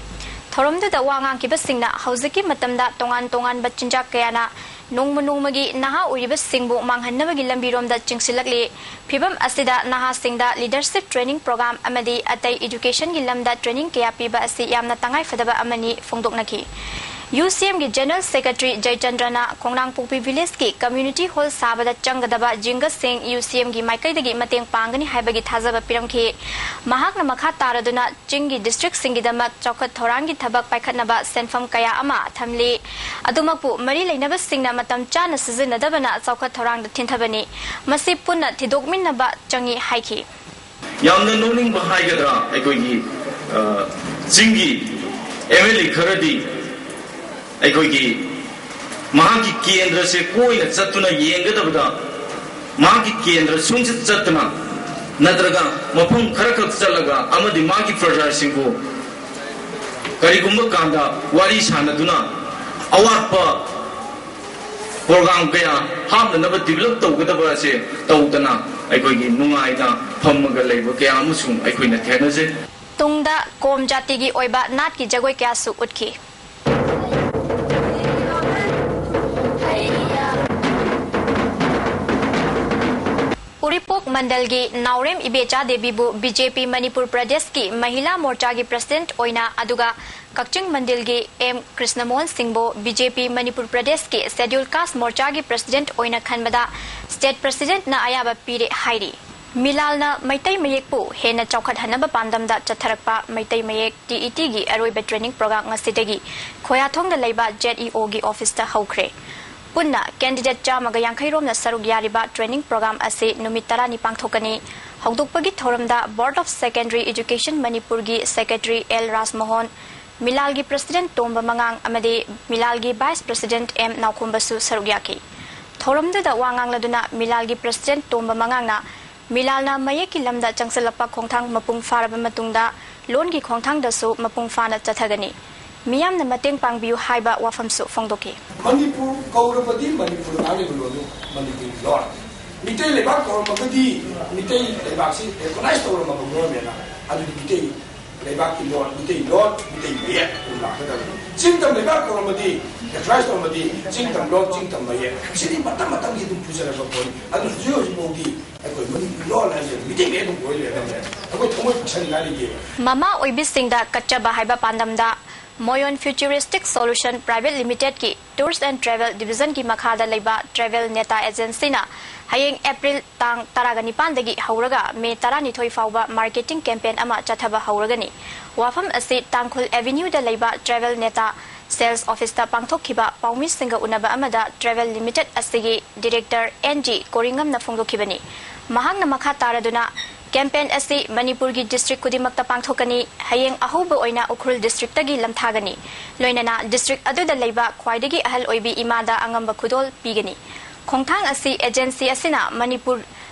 ꯊꯧꯔꯝꯗꯨꯗ ꯋꯥ ꯉꯥꯡꯈꯤꯕꯁꯤꯡꯅ ꯍꯧꯖꯤꯛꯀꯤ ꯃꯇꯝꯗ ꯇꯣꯉꯥꯟ ꯇꯣꯉꯥꯟꯕ ꯆꯤꯟꯖꯥꯛ ꯀꯌꯥꯅ ꯅꯣꯡꯃ ꯅꯣꯡꯃꯒꯤ ꯅꯍꯥ ꯑꯣꯏꯔꯤꯕꯁꯤꯡꯕꯨ ꯃꯥꯡꯍꯟꯅꯕꯒꯤ ꯂꯝꯕꯤꯔꯣꯝꯗ ꯆꯤꯡꯁꯤꯜꯂꯛꯂꯤ꯫ ꯐꯤꯚꯝ ꯑꯁꯤꯗ ꯅꯍꯥꯁꯤꯡꯗ Leadership Training Program ꯑꯃꯗꯤ ꯑꯇꯩ educationꯒꯤ ꯂꯝꯗ training ꯀꯌꯥ ꯄꯤꯕ ꯑꯁꯤ ꯌꯥꯝꯅ ꯇꯉꯥꯏꯐꯗꯕ ꯑꯃꯅꯤ ꯐꯣꯡꯗꯣꯛꯅꯈꯤ꯫ ꯌꯨꯁꯤꯑꯦꯝꯒꯤ General Secretary ꯖꯌꯆꯟꯗ꯭ꯔꯅ ꯈꯣꯡꯅꯥꯡꯄꯣꯛꯄꯤ villageꯀꯤ community hall ꯁꯥꯕꯗ ꯆꯪꯒꯗꯕ ꯖꯤꯡꯒꯁꯤꯡ ꯌꯨꯁꯤꯑꯦꯝꯒꯤ ꯃꯥꯏꯀꯩꯗꯒꯤ ꯃꯇꯦꯡ ꯄꯥꯡꯒꯅꯤ ꯍꯥꯏꯕꯒꯤ ꯊꯥꯖꯕ ꯄꯤꯔꯝꯈꯤ꯫ ꯃꯍꯥꯛꯅ ꯃꯈꯥ ꯇꯥꯔꯗꯨꯅ ꯆꯤꯡꯒꯤ districtꯁꯤꯡꯒꯤꯗꯃꯛ ꯆꯥꯎꯈꯠ ꯊꯧꯔꯥꯡꯒꯤ ꯊꯕꯛ ꯄꯥꯏꯈꯠꯅꯕ ꯁꯦꯟꯐꯝ ꯀꯌꯥ ꯑꯃ ꯊꯝꯂꯤ꯫ ꯑꯗꯨꯃꯛꯄꯨ ꯃꯔꯤ ꯂꯩꯅꯕꯁꯤꯡꯅ ꯃꯇꯝ ꯆꯥꯅ ꯁꯤꯖꯤꯟꯅꯗꯕꯅ ꯆꯥꯎꯈꯠ ꯊꯧꯔꯥꯡꯗ ꯊꯤꯟꯊꯕꯅꯤ꯫ ꯃꯁꯤ ꯄꯨꯟꯅ ꯊꯤꯗꯣꯛꯃꯤꯟꯅꯕ ꯆꯪꯏ ꯍꯥꯏꯈꯤ꯫ ꯌꯥꯝꯅ ꯅꯣꯛꯅꯤꯡꯕ ꯍꯥꯏꯒꯗ꯭ꯔꯥ, ꯑꯩꯈꯣꯏꯒꯤ, ꯑ, ꯆꯤꯡꯒꯤ ꯑꯦꯝ ꯑꯦꯜ ꯑꯦ ꯈꯔꯗꯤ ꯑꯩꯈꯣꯏꯒꯤ ꯃꯍꯥꯛꯀꯤ ꯀꯦꯟꯗ꯭ꯔꯁꯦ ꯀꯣꯏꯅ ꯆꯠꯇꯨꯅ ꯌꯦꯡꯒꯗꯕꯗ, ꯃꯍꯥꯛꯀꯤ ꯀꯦꯟꯗ꯭ꯔ ꯁꯨꯡꯆꯠ ꯆꯠꯇꯅ, ꯅꯠꯇ꯭ꯔꯒ ꯃꯐꯝ ꯈꯔꯈꯛ ꯆꯠꯂꯒ ꯑꯃꯗꯤ ꯃꯥꯒꯤ ꯄ꯭ꯔꯖꯥꯁꯤꯡꯕꯨ ꯀꯔꯤꯒꯨꯝꯕ ꯀꯥꯟꯗ ꯋꯥꯔꯤ ꯁꯥꯟꯅꯗꯨꯅ ꯑꯋꯥꯠꯄ program ꯀꯌꯥ ꯍꯥꯞꯅꯅꯕ develop ꯇꯧꯒꯗꯕ ꯑꯁꯦ ꯇꯧꯗꯅ ꯑꯩꯈꯣꯏꯒꯤ ꯅꯨꯡꯉꯥꯏꯅ ꯐꯝꯃꯒ ꯂꯩꯕ ꯀꯌꯥ ꯑꯃꯁꯨ ꯑꯩꯈꯣꯏꯅ ꯊꯦꯡꯅꯖꯩ꯫ ꯇꯨꯡꯗ ꯀꯣꯝ ꯖꯥꯇꯤꯒꯤ ꯑꯣꯏꯕ ꯅꯥꯠꯀꯤ ꯖꯒꯣꯏ ꯀꯌꯥꯁꯨ ꯎꯠꯈꯤ꯫ ꯎꯔꯤꯄꯣꯛ ꯃꯟꯗꯜꯒꯤ ꯅꯥꯎꯔꯦꯝ ꯏꯕꯦꯆꯥ ꯗꯦꯕꯤꯕꯨ ꯕꯤ ꯖꯦ ꯄꯤ ꯃꯅꯤꯄꯨꯔ ꯄ꯭ꯔꯗꯦꯁꯀꯤ ꯃꯍꯤꯂꯥ ꯃꯣꯔꯆꯥꯒꯤ ꯄ꯭ꯔꯁꯤꯗꯦꯟꯠ ꯑꯣꯏꯅ, ꯑꯗꯨꯒ ꯀꯛꯆꯤꯡ ꯃꯟꯗꯤꯜꯒꯤ ꯑꯦꯝ ꯀ꯭ꯔꯤꯁꯅꯃꯣꯍꯟ ꯁꯤꯡꯕꯨ ꯕꯤ ꯖꯦ ꯄꯤ ꯃꯅꯤꯄꯨꯔ ꯄ꯭ꯔꯗꯦꯁꯀꯤ ꯁꯦꯗ꯭ꯌꯨꯜ ꯀꯥꯁ ꯃꯣꯔꯆꯥꯒꯤ ꯄ꯭ꯔꯁꯤꯗꯦꯟꯠ ꯑꯣꯏꯅ ꯈꯟꯕꯗ ꯁ꯭ꯇꯦꯠ ꯄ꯭ꯔꯁꯤꯗꯦꯟꯠꯅ ꯑꯌꯥꯕ ꯄꯤꯔꯦ ꯍꯥꯏꯔꯤ꯫ ꯃꯤꯂꯥꯜꯅ ꯃꯩꯇꯩ ꯃꯌꯦꯛꯄꯨ ꯍꯦꯟꯅ ꯆꯥꯎꯈꯠꯍꯟꯅꯕ ꯄꯥꯟꯗꯝꯗ ꯆꯠꯊꯔꯛꯄ ꯃꯩꯇꯩ ꯃꯌꯦꯛ ꯇꯤ ꯏ ꯇꯤꯒꯤ ꯑꯔꯣꯏꯕ ꯇ꯭ꯔꯦꯅꯤꯡ ꯄ꯭ꯔꯣꯒ꯭ꯔꯥꯝ ꯉꯁꯤꯗꯒꯤ ꯈꯣꯌꯥꯊꯣꯡꯗ ꯂꯩꯕ ꯖꯦꯠ ꯏ ꯑꯣꯒꯤ ꯑꯣꯐꯤꯁꯇ ꯍꯧꯈ꯭ꯔꯦ꯫ ꯄꯨꯟꯅ ꯀꯦꯟꯗꯤꯗꯦꯠ ꯆꯥꯝꯃꯒ ꯌꯥꯡꯈꯩ ꯔꯣꯝꯅ ꯁꯔꯨꯛ ꯌꯥꯔꯤꯕ ꯇ꯭ꯔꯦꯅꯤꯡ ꯄ꯭ꯔꯣꯒ꯭ꯔꯥꯝ ꯑꯁꯤ ꯅꯨꯃꯤꯠ ꯇꯔꯥꯅꯤ ꯄꯥꯡꯊꯣꯛꯀꯅꯤ꯫ ꯍꯧꯗꯣꯛꯄꯒꯤ ꯊꯧꯔꯝꯗ Board of Secondary Education ꯃꯅꯤꯄꯨꯔꯒꯤ ꯁꯦꯀ꯭ꯔꯦꯇꯔꯤ ꯑꯦꯜ ꯔꯥꯖꯃꯣꯍꯟ, ꯃꯤꯂꯥꯜꯒꯤ ꯄ꯭ꯔꯁꯤꯗꯦꯟꯠ ꯇꯣꯝꯕ ꯃꯉꯥꯡ ꯑꯃꯗꯤ ꯃꯤꯂꯥꯜꯒꯤ ꯚꯥꯏꯁ ꯄ꯭ꯔꯁꯤꯗꯦꯟꯠ ꯑꯦꯝ ꯅꯥꯎꯈꯣꯝꯕꯁꯨ ꯁꯔꯨꯛ ꯌꯥꯈꯤ꯫ ꯊꯧꯔꯝꯗꯨꯗ ꯋꯥ ꯉꯥꯡꯂꯗꯨꯅ ꯃꯤꯂꯥꯜꯒꯤ ꯄ꯭ꯔꯁꯤꯗꯦꯟꯠ ꯇꯣꯝꯕ ꯃꯉꯥꯡꯅ ꯃꯤꯂꯥꯜꯅ ꯃꯌꯦꯛꯀꯤ ꯂꯝꯗ ꯆꯪꯁꯤꯜꯂꯛꯄ ꯈꯣꯡꯊꯥꯡ ꯃꯄꯨꯡ ꯐꯥꯔꯕ ꯃꯇꯨꯡꯗ ꯂꯣꯟꯒꯤ ꯈꯣꯡꯊꯥꯡꯗꯁꯨ ꯃꯄꯨꯡ ꯐꯥꯅ ꯆꯠꯊꯒꯅꯤ꯫ ꯃꯤꯌꯥꯝꯅ ꯃꯇꯦꯡ ꯄꯥꯡꯕꯤꯌꯨ ꯍꯥꯏꯕ ꯋꯥꯐꯝꯁꯨ ꯐꯣꯡꯗꯣꯛꯈꯤ꯫ ꯃꯅꯤꯄꯨꯔ ꯀꯧꯔꯕꯗꯤ ꯃꯅꯤꯄꯨꯔ ꯉꯥꯡꯂꯤꯕ ꯂꯣꯟꯗꯨ ꯃꯅꯤꯄꯨꯔꯤ ꯂꯣꯟ꯫ ꯃꯤꯇꯩ ꯂꯩꯕꯥꯛ ꯀꯧꯔꯝꯃꯒꯗꯤ ꯃꯤꯇꯩ ꯂꯩꯕꯥꯛꯁꯤ ꯔꯦꯀꯣꯅꯥꯏꯁ ꯇꯧꯔꯝꯃꯕ ꯒꯣꯔꯃꯦꯟꯅ, ꯑꯗꯨꯗꯤ ꯃꯤꯇꯩ ꯂꯩꯕꯥꯛꯀꯤ ꯂꯣꯟ, ꯃꯤꯇꯩ ꯂꯣꯟ, ꯃꯤꯇꯩ ꯃꯌꯦꯛ ꯑꯗꯨꯝ ꯂꯥꯛꯀꯗꯕꯅꯤ꯫ ꯆꯤꯡꯇꯝ ꯂꯩꯕꯥꯛ ꯀꯧꯔꯝꯃꯗꯤ, ꯔꯦꯀꯣꯅꯥꯏꯁ ꯇꯧꯔꯝꯃꯗꯤ ꯆꯤꯡꯇꯝ ꯂꯣꯟ, ꯆꯤꯡꯇꯝ ꯃꯌꯦꯛ, ꯁꯤꯗꯤ ꯃꯇꯝ ꯃꯇꯝꯒꯤ ꯑꯗꯨꯝ ꯄꯨꯖꯔꯛꯄ ꯄꯣꯠꯅꯤ꯫ ꯑꯗꯨꯅ ꯍꯧꯖꯤꯛ ꯍꯧꯖꯤꯛ ꯐꯥꯎꯗꯤ ꯑꯩꯈꯣꯏ ꯃꯅꯤꯄꯨꯔꯤ ꯂꯣꯟ ꯍꯥꯏꯁꯦ ꯃꯤꯇꯩ ꯃꯌꯦꯛ ꯑꯗꯨꯝ ꯑꯣꯏ ꯂꯩꯔꯗꯕꯅꯦ꯫ ꯑꯩꯈꯣꯏ ꯊꯃꯣꯏ ꯄꯤꯛꯁꯟꯅꯤꯡꯉꯥꯏ ꯂꯩꯇꯦꯕ꯫ ꯃꯃꯥ ꯑꯣꯏꯕꯤꯁꯤꯡꯗ ꯀꯠꯆꯕ ꯍꯥꯏꯕ ꯄꯥꯟꯗꯝꯗ ꯃꯣꯌꯣꯟ ꯐ꯭ꯌꯨꯆꯔꯤꯁꯇꯤꯛ ꯁꯣꯂꯨꯁꯟ ꯄ꯭ꯔꯥꯏꯚꯦꯠ ꯂꯤꯃꯤꯇꯦꯗꯀꯤ Tours and Travel Divisionꯒꯤ ꯃꯈꯥꯗ ꯂꯩꯕ Travel Neta Agencyꯅ ꯍꯌꯦꯡ ꯑꯦꯄ꯭ꯔꯤꯜ ꯇꯥꯡ ꯇꯔꯥꯒ ꯅꯤꯄꯥꯟꯗꯒꯤ ꯍꯧꯔꯒ ꯃꯦ ꯇꯔꯥꯅꯤꯊꯣꯏ ꯐꯥꯎꯕ marketing campaign ꯑꯃ ꯆꯠꯊꯕ ꯍꯧꯔꯒꯅꯤ꯫ ꯋꯥꯐꯝ ꯑꯁꯤ ꯇꯥꯡꯈꯨꯜ Avenueꯗ ꯂꯩꯕ Travel Neta sales officeꯇ ꯄꯥꯡꯊꯣꯛꯈꯤꯕ ꯄꯥꯎꯃꯤꯁꯤꯡꯒ ꯎꯅꯕ ꯑꯃꯗ Travel Limited ꯑꯁꯤꯒꯤ director ꯑꯦꯟ ꯖꯤ ꯀꯣꯔꯤꯉꯝꯅ ꯐꯣꯡꯗꯣꯛꯈꯤꯕꯅꯤ꯫ ꯃꯍꯥꯛꯅ ꯃꯈꯥ ꯇꯥꯔꯗꯨꯅ, campaign ꯑꯁꯤ ꯃꯅꯤꯄꯨꯔꯒꯤ district ꯈꯨꯗꯤꯡꯃꯛꯇ ꯄꯥꯡꯊꯣꯛꯀꯅꯤ꯫ ꯍꯌꯦꯡ ꯑꯍꯧꯕ ꯑꯣꯏꯅ ꯎꯈ꯭ꯔꯨꯜ districtꯇꯒꯤ ꯂꯝꯊꯥꯒꯅꯤ꯫ ꯂꯣꯏꯅꯅ district ꯑꯗꯨꯗ ꯂꯩꯕ ꯈ꯭ꯋꯥꯏꯗꯒꯤ ꯑꯍꯜ ꯑꯣꯏꯕꯤ ꯏꯃꯥꯗ ꯑꯉꯝꯕ ꯈꯨꯗꯣꯜ ꯄꯤꯒꯅꯤ꯫ ꯈꯣꯡꯊꯥꯡ ꯑꯁꯤ agency ꯑꯁꯤꯅ ꯃꯅꯤꯄꯨꯔ,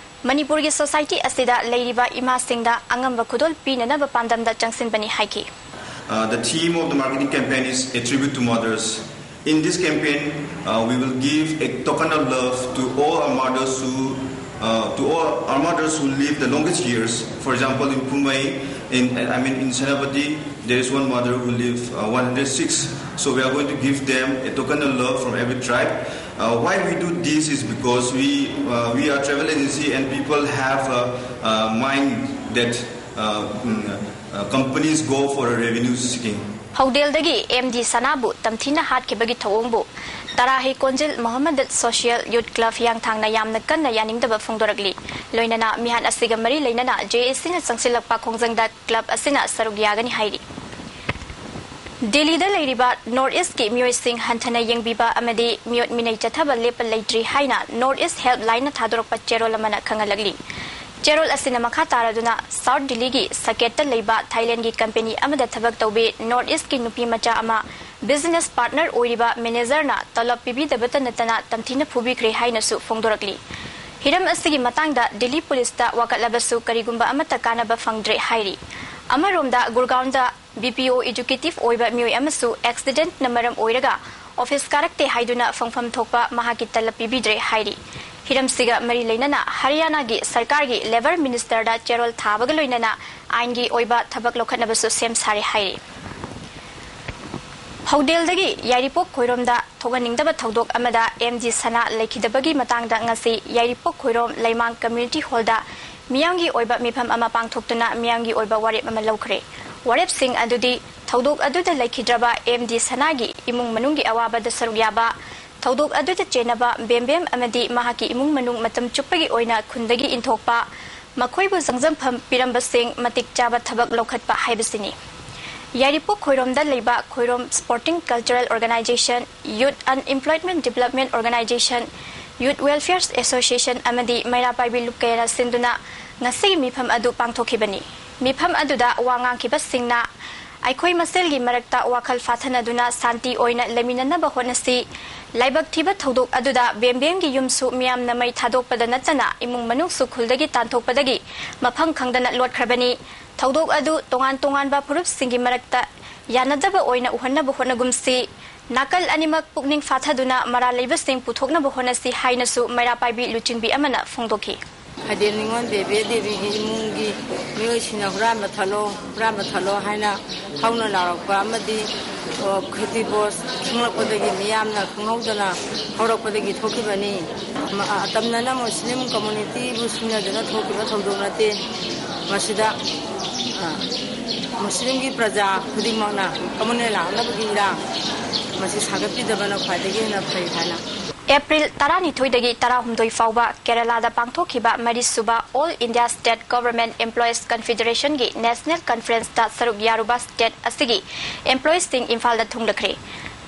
ꯃꯅꯤꯄꯨꯔꯒꯤ society ꯑꯁꯤꯗ ꯂꯩꯔꯤꯕ ꯏꯃꯥꯁꯤꯡꯗ ꯑꯉꯝꯕ ꯈꯨꯗꯣꯜ ꯄꯤꯅꯅꯕ ꯄꯥꯟꯗꯝꯗ ꯆꯪꯁꯤꯟꯕꯅꯤ ꯍꯥꯏꯈꯤ꯫ Uh, the theme of the marketing campaign is A Tribute to Mothers. In this campaign, uh, we will give a token of love to all our mothers who, uh, to all our mothers who live the longest years. For example, in Poumai, in, I mean, in Senapati, there is one mother who lives, uh, one hundred six. So we are going to give them a token of love from every tribe. Uh, why we do this is because we uh, we are travel agency and people have a, a mind that uh, mm, uh, companies go for a revenue seeking. ꯍꯧꯗꯦꯜꯗꯒꯤ M D ꯁꯅꯥꯕꯨ ꯇꯝꯊꯤꯅ ꯍꯥꯠꯈꯤꯕꯒꯤ ꯊꯧꯑꯣꯡꯕꯨ ꯇꯔꯥꯍꯤ ꯀꯣꯟꯖꯤꯜ ꯃꯣꯍꯝꯃꯗꯠ social ꯌꯨꯠ club ꯍꯤꯌꯥꯡꯊꯥꯡꯅ ꯌꯥꯝꯅ ꯀꯟꯅ ꯌꯥꯅꯤꯡꯗꯕ ꯐꯣꯡꯗꯣꯔꯛꯂꯤ꯫ ꯂꯣꯏꯅꯅ ꯃꯤꯍꯥꯠ ꯑꯁꯤꯒ ꯃꯔꯤ ꯂꯩꯅꯅ ꯖꯦ ꯑꯦ ꯁꯤꯅ ꯆꯪꯁꯤꯜꯂꯛꯄ ꯈꯣꯡꯖꯪꯗ ꯀ꯭ꯂꯕ ꯑꯁꯤꯅ ꯁꯔꯨꯛ ꯌꯥꯒꯅꯤ ꯍꯥꯏꯔꯤ꯫ ꯗꯦꯜꯂꯤꯗ ꯂꯩꯔꯤꯕ ꯅꯣꯔꯠ ꯏꯁ꯭ꯠꯀꯤ ꯃꯤꯑꯣꯏꯁꯤꯡ ꯍꯟꯊꯅ ꯌꯦꯡꯕꯤꯕ ꯑꯃꯗꯤ ꯃꯤꯑꯣꯠ ꯃꯤꯅꯩ ꯆꯠꯊꯕ ꯂꯦꯞꯄ ꯂꯩꯇ꯭ꯔꯤ ꯍꯥꯏꯅ ꯅꯣꯔꯠ ꯏꯁ꯭ꯠ ꯍꯦꯜꯞ ꯂꯥꯏꯟꯅ ꯊꯥꯗꯣꯔꯛꯄ ꯆꯦꯔꯣꯜ ꯑꯃꯅ ꯈꯪꯍꯜꯂꯛꯂꯤ꯫ ꯆꯦꯔꯣꯜ ꯑꯁꯤꯅ ꯃꯈꯥ ꯇꯥꯔꯗꯨꯅ ꯁꯥꯎꯠ ꯗꯤꯜꯂꯤꯒꯤ ꯁꯀꯦꯠꯇ ꯂꯩꯕ ꯊꯥꯏꯂꯦꯟꯗꯒꯤ ꯀꯝꯄꯦꯅꯤ ꯑꯃꯗ ꯊꯕꯛ ꯇꯧꯕꯤ ꯅꯣꯔꯠ ꯏꯁ꯭ꯠꯀꯤ ꯅꯨꯄꯤ ꯃꯆꯥ ꯑꯃ ꯕꯤꯖꯤꯅꯦꯁ ꯄꯥꯔꯠꯅꯔ ꯑꯣꯏꯔꯤꯕ ꯃꯦꯅꯦꯖꯔꯅ ꯇꯂꯕ ꯄꯤꯕꯤꯗꯕꯇ ꯅꯠꯇꯅ ꯇꯝꯊꯤꯅ ꯐꯨꯕꯤꯈ꯭ꯔꯦ ꯍꯥꯏꯅꯁꯨ ꯐꯣꯡꯗꯣꯔꯛꯂꯤ꯫ ꯍꯤꯔꯝ ꯑꯁꯤꯒꯤ ꯃꯇꯥꯡꯗ ꯗꯤꯜꯂꯤ ꯄꯨꯂꯤꯁꯇ ꯋꯥꯀꯠꯂꯕꯁꯨ ꯀꯔꯤꯒꯨꯝꯕ ꯑꯃꯠꯇ ꯀꯥꯟꯅꯕ ꯐꯪꯗ꯭ꯔꯦ ꯍꯥꯏꯔꯤ꯫ ꯑꯃꯔꯣꯝꯗ ꯒꯨꯔꯒꯥꯎꯟꯗ ꯕꯤ ꯄꯤ ꯑꯣ ꯑꯦꯖꯨꯀꯦꯇꯤꯚ ꯑꯣꯏꯕ ꯃꯤꯑꯣꯏ ꯑꯃꯁꯨ ꯑꯦꯛꯁꯤꯗꯦꯟꯠꯅ ꯃꯔꯝ ꯑꯣꯏꯔꯒ ꯑꯣꯐꯤꯁ ꯀꯥꯔꯛꯇꯦ ꯍꯥꯏꯗꯨꯅ ꯐꯪꯐꯝ ꯊꯣꯛꯄ ꯃꯍꯥꯛꯀꯤ ꯇꯂꯕ ꯄꯤꯕꯤꯗ꯭ꯔꯦ ꯍꯥꯏꯔꯤ꯫ ꯍꯤꯔꯝꯁꯤꯒ ꯃꯔꯤ ꯂꯩꯅꯅ ꯍꯔꯤꯌꯥꯅꯥꯒꯤ ꯁꯔꯀꯥꯔꯒꯤ ꯂꯦꯕꯔ ꯃꯤꯅꯤꯁꯇꯔꯗ ꯆꯦꯔꯣꯜ ꯊꯥꯕꯒ ꯂꯣꯏꯅꯅ ꯑꯥꯏꯟꯒꯤ ꯑꯣꯏꯕ ꯊꯕꯛ ꯂꯧꯈꯠꯅꯕꯁꯨ ꯁꯦꯝ ꯁꯥꯔꯦ ꯍꯥꯏꯔꯤ꯫ ꯍꯧꯗꯦꯜꯗꯒꯤ ꯌꯥꯏꯔꯤꯄꯣꯛ ꯈꯣꯏꯔꯣꯝꯗ ꯊꯣꯛꯍꯟꯅꯤꯡꯗꯕ ꯊꯧꯗꯣꯛ ꯑꯃꯗ ꯑꯦꯝ ꯗꯤ ꯁꯅꯥ ꯂꯩꯈꯤꯗꯕꯒꯤ ꯃꯇꯥꯡꯗ ꯉꯁꯤ ꯌꯥꯏꯔꯤꯄꯣꯛ ꯈꯣꯏꯔꯣꯝ ꯂꯩꯃꯥꯡ ꯀꯝꯃ꯭ꯌꯨꯅꯤꯇꯤ ꯍꯣꯜꯗ ꯃꯤꯌꯥꯝꯒꯤ ꯑꯣꯏꯕ ꯃꯤꯐꯝ ꯑꯃ ꯄꯥꯡꯊꯣꯛꯇꯨꯅ ꯃꯤꯌꯥꯝꯒꯤ ꯑꯣꯏꯕ ꯋꯥꯔꯦꯞ ꯑꯃ ꯂꯧꯈ꯭ꯔꯦ꯫ ꯋꯥꯔꯦꯞꯁꯤꯡ ꯑꯗꯨꯗꯤ ꯊꯧꯗꯣꯛ ꯑꯗꯨꯗ ꯂꯩꯈꯤꯗ꯭ꯔꯕ ꯑꯦꯝ ꯗꯤ ꯁꯅꯥꯒꯤ ꯏꯃꯨꯡ ꯃꯅꯨꯡꯒꯤ ꯑꯋꯥꯕꯗ ꯁꯔꯨꯛ ꯌꯥꯕ, ꯊꯧꯗꯣꯛ ꯑꯗꯨꯗ ꯆꯦꯟꯅꯕ ꯕꯦꯝꯕꯦꯝ ꯑꯃꯗꯤ ꯃꯍꯥꯛꯀꯤ ꯏꯃꯨꯡ ꯃꯅꯨꯡ ꯃꯇꯝ ꯆꯨꯞꯄꯒꯤ ꯑꯣꯏꯅ ꯈꯨꯟꯗꯒꯤ ꯏꯟꯊꯣꯛꯄ, ꯃꯈꯣꯏꯕꯨ ꯆꯪꯖꯐꯝ ꯄꯤꯔꯝꯕꯁꯤꯡ ꯃꯇꯤꯛ ꯆꯥꯕ ꯊꯕꯛ ꯂꯧꯈꯠꯄ ꯍꯥꯏꯕꯁꯤꯅꯤ꯫ ꯌꯥꯏꯔꯤꯄꯣꯛ ꯈꯣꯏꯔꯣꯝꯗ ꯂꯩꯕ ꯈꯣꯏꯔꯣꯝ ꯁ꯭ꯄꯣꯔꯇꯤꯡ ꯀꯜꯆꯔꯦꯜ ꯑꯣꯔꯒꯅꯥꯏꯖꯦꯁꯟ, ꯌꯨꯠ ꯑꯟꯑꯦꯝꯄ꯭ꯂꯣꯏꯃꯦꯟꯠ ꯗꯤꯕꯦꯂꯞꯃꯦꯟꯠ ꯑꯣꯔꯒꯅꯥꯏꯖꯦꯁꯟ, ꯌꯨꯠ ꯋꯦꯜꯐꯤꯌꯔ ꯑꯦꯁꯣꯁꯤꯌꯦꯁꯟ ꯑꯃꯗꯤ ꯃꯩꯔꯥ ꯄꯥꯏꯕꯤ ꯂꯨꯞ ꯀꯌꯥꯅ ꯁꯤꯟꯗꯨꯅ ꯉꯁꯤꯒꯤ ꯃꯤꯐꯝ ꯑꯗꯨ ꯄꯥꯡꯊꯣꯛꯈꯤꯕꯅꯤ꯫ ꯃꯤꯐꯝ ꯑꯗꯨꯗ ꯋꯥ ꯉꯥꯡꯈꯤꯕꯁꯤꯡꯅ ꯑꯩꯈꯣꯏ ꯃꯁꯦꯜꯒꯤ ꯃꯔꯛꯇ ꯋꯥꯈꯜ ꯐꯥꯊꯅꯗꯨꯅ ꯁꯥꯟꯇꯤ ꯑꯣꯏꯅ ꯂꯩꯃꯤꯟꯅꯅꯕ ꯍꯣꯠꯅꯁꯤ꯫ ꯂꯥꯏꯕꯛ ꯊꯤꯕ ꯊꯧꯗꯣꯛ ꯑꯗꯨꯗ ꯕꯦꯝꯕꯦꯝꯒꯤ ꯌꯨꯝꯁꯨ ꯃꯤꯌꯥꯝꯅ ꯃꯩ ꯊꯥꯗꯣꯛꯄꯗ ꯅꯠꯇꯅ ꯏꯃꯨꯡ ꯃꯅꯨꯡꯁꯨ ꯈꯨꯜꯗꯒꯤ ꯇꯥꯟꯊꯣꯛꯄꯗꯒꯤ ꯃꯐꯝ ꯈꯪꯗꯅ ꯂꯣꯠꯈ꯭ꯔꯕꯅꯤ꯫ ꯊꯧꯗꯣꯛ ꯑꯗꯨ ꯇꯣꯉꯥꯟ ꯇꯣꯉꯥꯟꯕ ꯐꯨꯔꯨꯞꯁꯤꯡꯒꯤ ꯃꯔꯛꯇ ꯌꯥꯅꯗꯕ ꯑꯣꯏꯅ ꯎꯍꯟꯅꯕ ꯍꯣꯠꯅꯒꯨꯝꯁꯤ꯫ ꯅꯥꯀꯜ ꯑꯅꯤꯃꯛ ꯄꯨꯛꯅꯤꯡ ꯐꯥꯊꯗꯨꯅ ꯃꯔꯥꯜ ꯂꯩꯕꯁꯤꯡ ꯄꯨꯊꯣꯛꯅꯕ ꯍꯣꯠꯅꯁꯤ ꯍꯥꯏꯅꯁꯨ ꯃꯩꯔꯥ ꯄꯥꯏꯕꯤ ꯂꯨꯆꯤꯡꯕꯤ ꯑꯃꯅ ꯐꯣꯡꯗꯣꯛꯈꯤ꯫ ꯈꯥꯏꯗꯦꯝ ꯅꯤꯉꯣꯜ ꯗꯦꯕꯦ ꯗꯦꯕꯤꯒꯤ ꯏꯃꯨꯡꯒꯤ ꯃꯤꯑꯣꯏꯁꯤꯡꯅ ꯍꯨꯔꯥꯟꯕ ꯊꯠꯂꯣ, ꯍꯨꯔꯥꯟꯕ ꯊꯠꯂꯣ ꯍꯥꯏꯅ ꯍꯧꯅ ꯂꯥꯎꯔꯛꯄ ꯑꯃꯗꯤ, ꯑ, ꯈꯦꯇꯤ ꯕꯣꯁ ꯈꯪꯂꯛꯄꯗꯒꯤ ꯃꯤꯌꯥꯝꯅ ꯈꯪꯍꯧꯗꯅ ꯍꯧꯔꯛꯄꯗꯒꯤ ꯊꯣꯛꯈꯤꯕꯅꯤ꯫ ꯃ-, ꯑ, ꯑꯇꯝꯅꯅ ꯃꯨꯁꯂꯤꯝ ꯀꯝꯃꯨꯅꯤꯇꯤꯕꯨ ꯁꯤꯡꯅꯗꯨꯅ ꯊꯣꯛꯈꯤꯕ ꯊꯧꯗꯣꯛ ꯅꯠꯇꯦ꯫ ꯃꯁꯤꯗ, ꯑ, ꯃꯨꯁꯂꯤꯝꯒꯤ ꯄ꯭ꯔꯖꯥ ꯈꯨꯗꯤꯡꯃꯛꯅ ꯀꯝꯃꯨꯅꯦꯜ ꯂꯥꯛꯅꯕꯒꯤ ꯏꯔꯥꯡ ꯃꯁꯤ ꯁꯥꯒꯠꯄꯤꯗꯕꯅ ꯈ꯭ꯋꯥꯏꯗꯒꯤ ꯍꯦꯟꯅ ꯐꯩ ꯍꯥꯏꯅ ꯑꯦꯄ꯭ꯔꯤꯜ ꯇꯔꯥꯅꯤꯊꯣꯏꯗꯒꯤ ꯇꯔꯥꯍꯨꯝꯗꯣꯏ ꯐꯥꯎꯕ ꯀꯦꯔꯂꯥꯗ ꯄꯥꯡꯊꯣꯛꯈꯤꯕ ꯃꯔꯤꯁꯨꯕ All India State Government Employees Confederationꯒꯤ National Conferenceꯇ ꯁꯔꯨꯛ ꯌꯥꯔꯨꯕ state ꯑꯁꯤꯒꯤ employeesꯁꯤꯡ ꯏꯝꯐꯥꯜꯗ ꯊꯨꯡꯂꯈ꯭ꯔꯦ꯫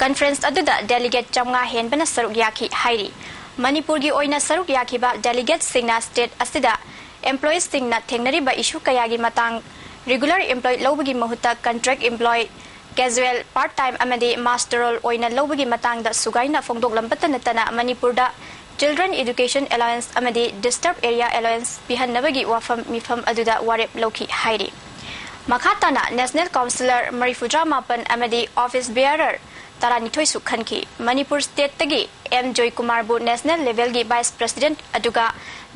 Conference ꯑꯗꯨꯗ delegate ꯆꯥꯝꯃꯉꯥ ꯍꯦꯟꯕꯅ ꯁꯔꯨꯛ ꯌꯥꯈꯤ ꯍꯥꯏꯔꯤ꯫ ꯃꯅꯤꯄꯨꯔꯒꯤ ꯑꯣꯏꯅ ꯁꯔꯨꯛ ꯌꯥꯈꯤꯕ delegateꯁꯤꯡꯅ state ꯑꯁꯤꯗ employeesꯁꯤꯡꯅ ꯊꯦꯡꯅꯔꯤꯕ issue ꯀꯌꯥꯒꯤ ꯃꯇꯥꯡ, regular employee ꯂꯧꯕꯒꯤ ꯃꯍꯨꯠꯇ contract employee, casual, part time ꯑꯃꯗꯤ master roll ꯑꯣꯏꯅ ꯂꯧꯕꯒꯤ ꯃꯇꯥꯡꯗ ꯁꯨꯒꯥꯏꯅ ꯐꯣꯡꯗꯣꯛꯂꯝꯕꯇ ꯅꯠꯇꯅ ꯃꯅꯤꯄꯨꯔꯗ Children Education Allowance ꯑꯃꯗꯤ Disturbed Area Allowance ꯄꯤꯍꯟꯅꯕꯒꯤ ꯋꯥꯐꯝ ꯃꯤꯐꯝ ꯑꯗꯨꯗ ꯋꯥꯔꯦꯞ ꯂꯧꯈꯤ ꯍꯥꯏꯔꯤ꯫ ꯃꯈꯥ ꯇꯥꯅ National Councillor ꯃꯔꯤꯐꯨꯇꯔꯥ ꯃꯥꯄꯟ ꯑꯃꯗꯤ office bearer ꯇꯔꯥꯅꯤꯊꯣꯏꯁꯨ ꯈꯟꯈꯤ꯫ ꯃꯅꯤꯄꯨꯔ stateꯇꯒꯤ ꯑꯦꯝ ꯖꯣꯏꯀꯨꯃꯥꯔꯕꯨ national levelꯒꯤ vice president ꯑꯗꯨꯒ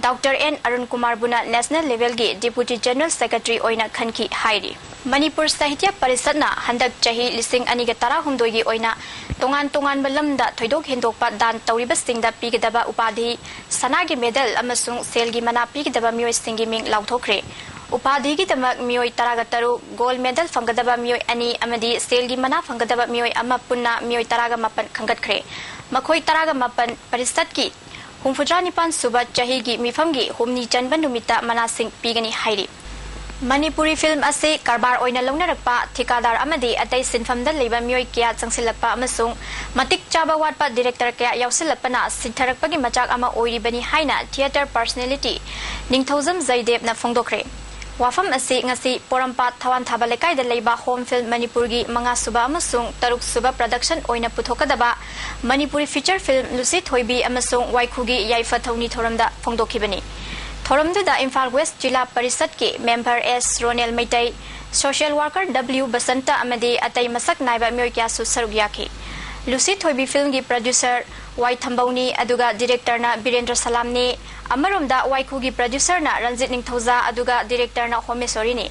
Doctor ꯑꯦꯟ ꯑꯔꯨꯟ ꯀꯨꯃꯥꯔꯕꯨꯅ national levelꯒꯤ deputy general secretary ꯑꯣꯏꯅ ꯈꯟꯈꯤ ꯍꯥꯏꯔꯤ꯫ ꯃꯅꯤꯄꯨꯔ ꯁꯥꯍꯤꯇ꯭ꯌ ꯄꯔꯤꯁꯠꯅ ꯍꯟꯗꯛ ꯆꯍꯤ ꯂꯤꯁꯤꯡ ꯑꯅꯤꯒ ꯇꯔꯥꯍꯨꯝꯗꯣꯏꯒꯤ ꯑꯣꯏꯅ ꯇꯣꯉꯥꯟ ꯇꯣꯉꯥꯟꯕ ꯂꯝꯗ ꯊꯣꯏꯗꯣꯛ ꯍꯦꯟꯗꯣꯛꯄ ꯗꯥꯟ ꯇꯧꯔꯤꯕꯁꯤꯡꯗ ꯄꯤꯒꯗꯕ ꯎꯄꯥꯙꯤ, ꯁꯅꯥꯒꯤ medal ꯑꯃꯁꯨꯡ ꯁꯦꯜꯒꯤ ꯃꯅꯥ ꯄꯤꯒꯗꯕ ꯃꯤꯑꯣꯏꯁꯤꯡꯒꯤ ꯃꯤꯡ ꯂꯥꯎꯊꯣꯛꯈ꯭ꯔꯦ꯫ ꯎꯄꯥꯙꯤꯒꯤꯗꯃꯛ ꯃꯤꯑꯣꯏ ꯇꯔꯥꯒ ꯇꯔꯨꯛ, gold medal ꯐꯪꯒꯗꯕ ꯃꯤꯑꯣꯏ ꯑꯅꯤ ꯑꯃꯗꯤ ꯁꯦꯜꯒꯤ ꯃꯅꯥ ꯐꯪꯒꯗꯕ ꯃꯤꯑꯣꯏ ꯑꯃ, ꯄꯨꯟꯅ ꯃꯤꯑꯣꯏ ꯇꯔꯥꯒ ꯃꯥꯄꯟ ꯈꯟꯒꯠꯈ꯭ꯔꯦ꯫ ꯃꯈꯣꯏ ꯇꯔꯥꯒ ꯃꯥꯄꯟ ꯄꯔꯤꯁꯠꯀꯤ ꯍꯨꯝꯐꯨꯇꯔꯥ ꯅꯤꯄꯥꯟ ꯁꯨꯕ ꯆꯍꯤꯒꯤ ꯃꯤꯐꯝꯒꯤ ꯍꯨꯝꯅꯤ ꯆꯟꯕ ꯅꯨꯃꯤꯠꯇ ꯃꯅꯥꯁꯤꯡ ꯄꯤꯒꯅꯤ ꯍꯥꯏꯔꯤ꯫ ꯃꯅꯤꯄꯨꯔꯤ film ꯑꯁꯤ ꯀꯔꯕꯥꯔ ꯑꯣꯏꯅ ꯂꯧꯅꯔꯛꯄ, ꯊꯤꯀꯥꯗꯥꯔ ꯑꯃꯗꯤ ꯑꯇꯩ ꯁꯤꯟꯐꯝꯗ ꯂꯩꯕ ꯃꯤꯑꯣꯏ ꯀꯌꯥ ꯆꯪꯁꯤꯜꯂꯛꯄ ꯑꯃꯁꯨꯡ ꯃꯇꯤꯛ ꯆꯥꯕ ꯋꯥꯠꯄ director ꯀꯌꯥ ꯌꯥꯎꯁꯤꯜꯂꯛꯄꯅ ꯁꯤꯊꯔꯛꯄꯒꯤ ꯃꯆꯥꯛ ꯑꯃ ꯑꯣꯏꯔꯤꯕꯅꯤ ꯍꯥꯏꯅ theatre personality ꯅꯤꯡꯊꯧꯖꯝ ꯖꯌꯗꯦꯕꯅ ꯐꯣꯡꯗꯣꯛꯈ꯭ꯔꯦ꯫ ꯋꯥꯐꯝ ꯑꯁꯤ ꯉꯁꯤ ꯄꯣꯔꯣꯝꯄꯥꯠ ꯊꯋꯥꯟꯊꯥꯕ ꯂꯩꯀꯥꯏꯗ ꯂꯩꯕ ꯍꯣꯝ ꯐꯤꯜꯝ ꯃꯅꯤꯄꯨꯔꯒꯤ ꯃꯉꯥꯁꯨꯕ ꯑꯃꯁꯨꯡ ꯇꯔꯨꯛꯁꯨꯕ production ꯑꯣꯏꯅ ꯄꯨꯊꯣꯛꯀꯗꯕ ꯃꯅꯤꯄꯨꯔꯤ feature film ꯂꯨꯁꯤ ꯊꯣꯏꯕꯤ ꯑꯃꯁꯨꯡ ꯋꯥꯏꯈꯨꯒꯤ ꯌꯥꯏꯐ ꯊꯧꯅꯤ ꯊꯧꯔꯝꯗ ꯐꯣꯡꯗꯣꯛꯈꯤꯕꯅꯤ꯫ ꯊꯧꯔꯝꯗꯨꯗ ꯏꯝꯐꯥꯜ West ꯖꯤꯂꯥ ꯄꯔꯤꯁꯠꯀꯤ member S Ronel Meitei, social worker W Basanta ꯑꯃꯗꯤ ꯑꯇꯩ ꯃꯁꯛ ꯅꯥꯏꯕ ꯃꯤꯑꯣꯏ ꯀꯌꯥꯁꯨ ꯁꯔꯨꯛ ꯌꯥꯈꯤ꯫ ꯂꯨꯁꯤ ꯊꯣꯏꯕꯤ ꯐꯤꯜꯝꯒꯤ ꯄ꯭ꯔꯗ꯭ꯌꯨꯁꯔ ꯋꯥꯏ ꯊꯝꯕꯧꯅꯤ, ꯑꯗꯨꯒ ꯗꯤꯔꯦꯛꯇꯔꯅ ꯕꯤꯔꯦꯟꯗ꯭ꯔ ꯁꯂꯥꯝꯅꯤ꯫ ꯑꯃꯔꯣꯝꯗ ꯋꯥꯏꯈꯨꯒꯤ ꯄ꯭ꯔꯗ꯭ꯌꯨꯁꯔꯅ ꯔꯟꯖꯤꯠ ꯅꯤꯡꯊꯧꯖꯥ, ꯑꯗꯨꯒ ꯗꯤꯔꯦꯛꯇꯔꯅ ꯍꯣꯃꯦꯁꯣꯔꯤꯅꯤ꯫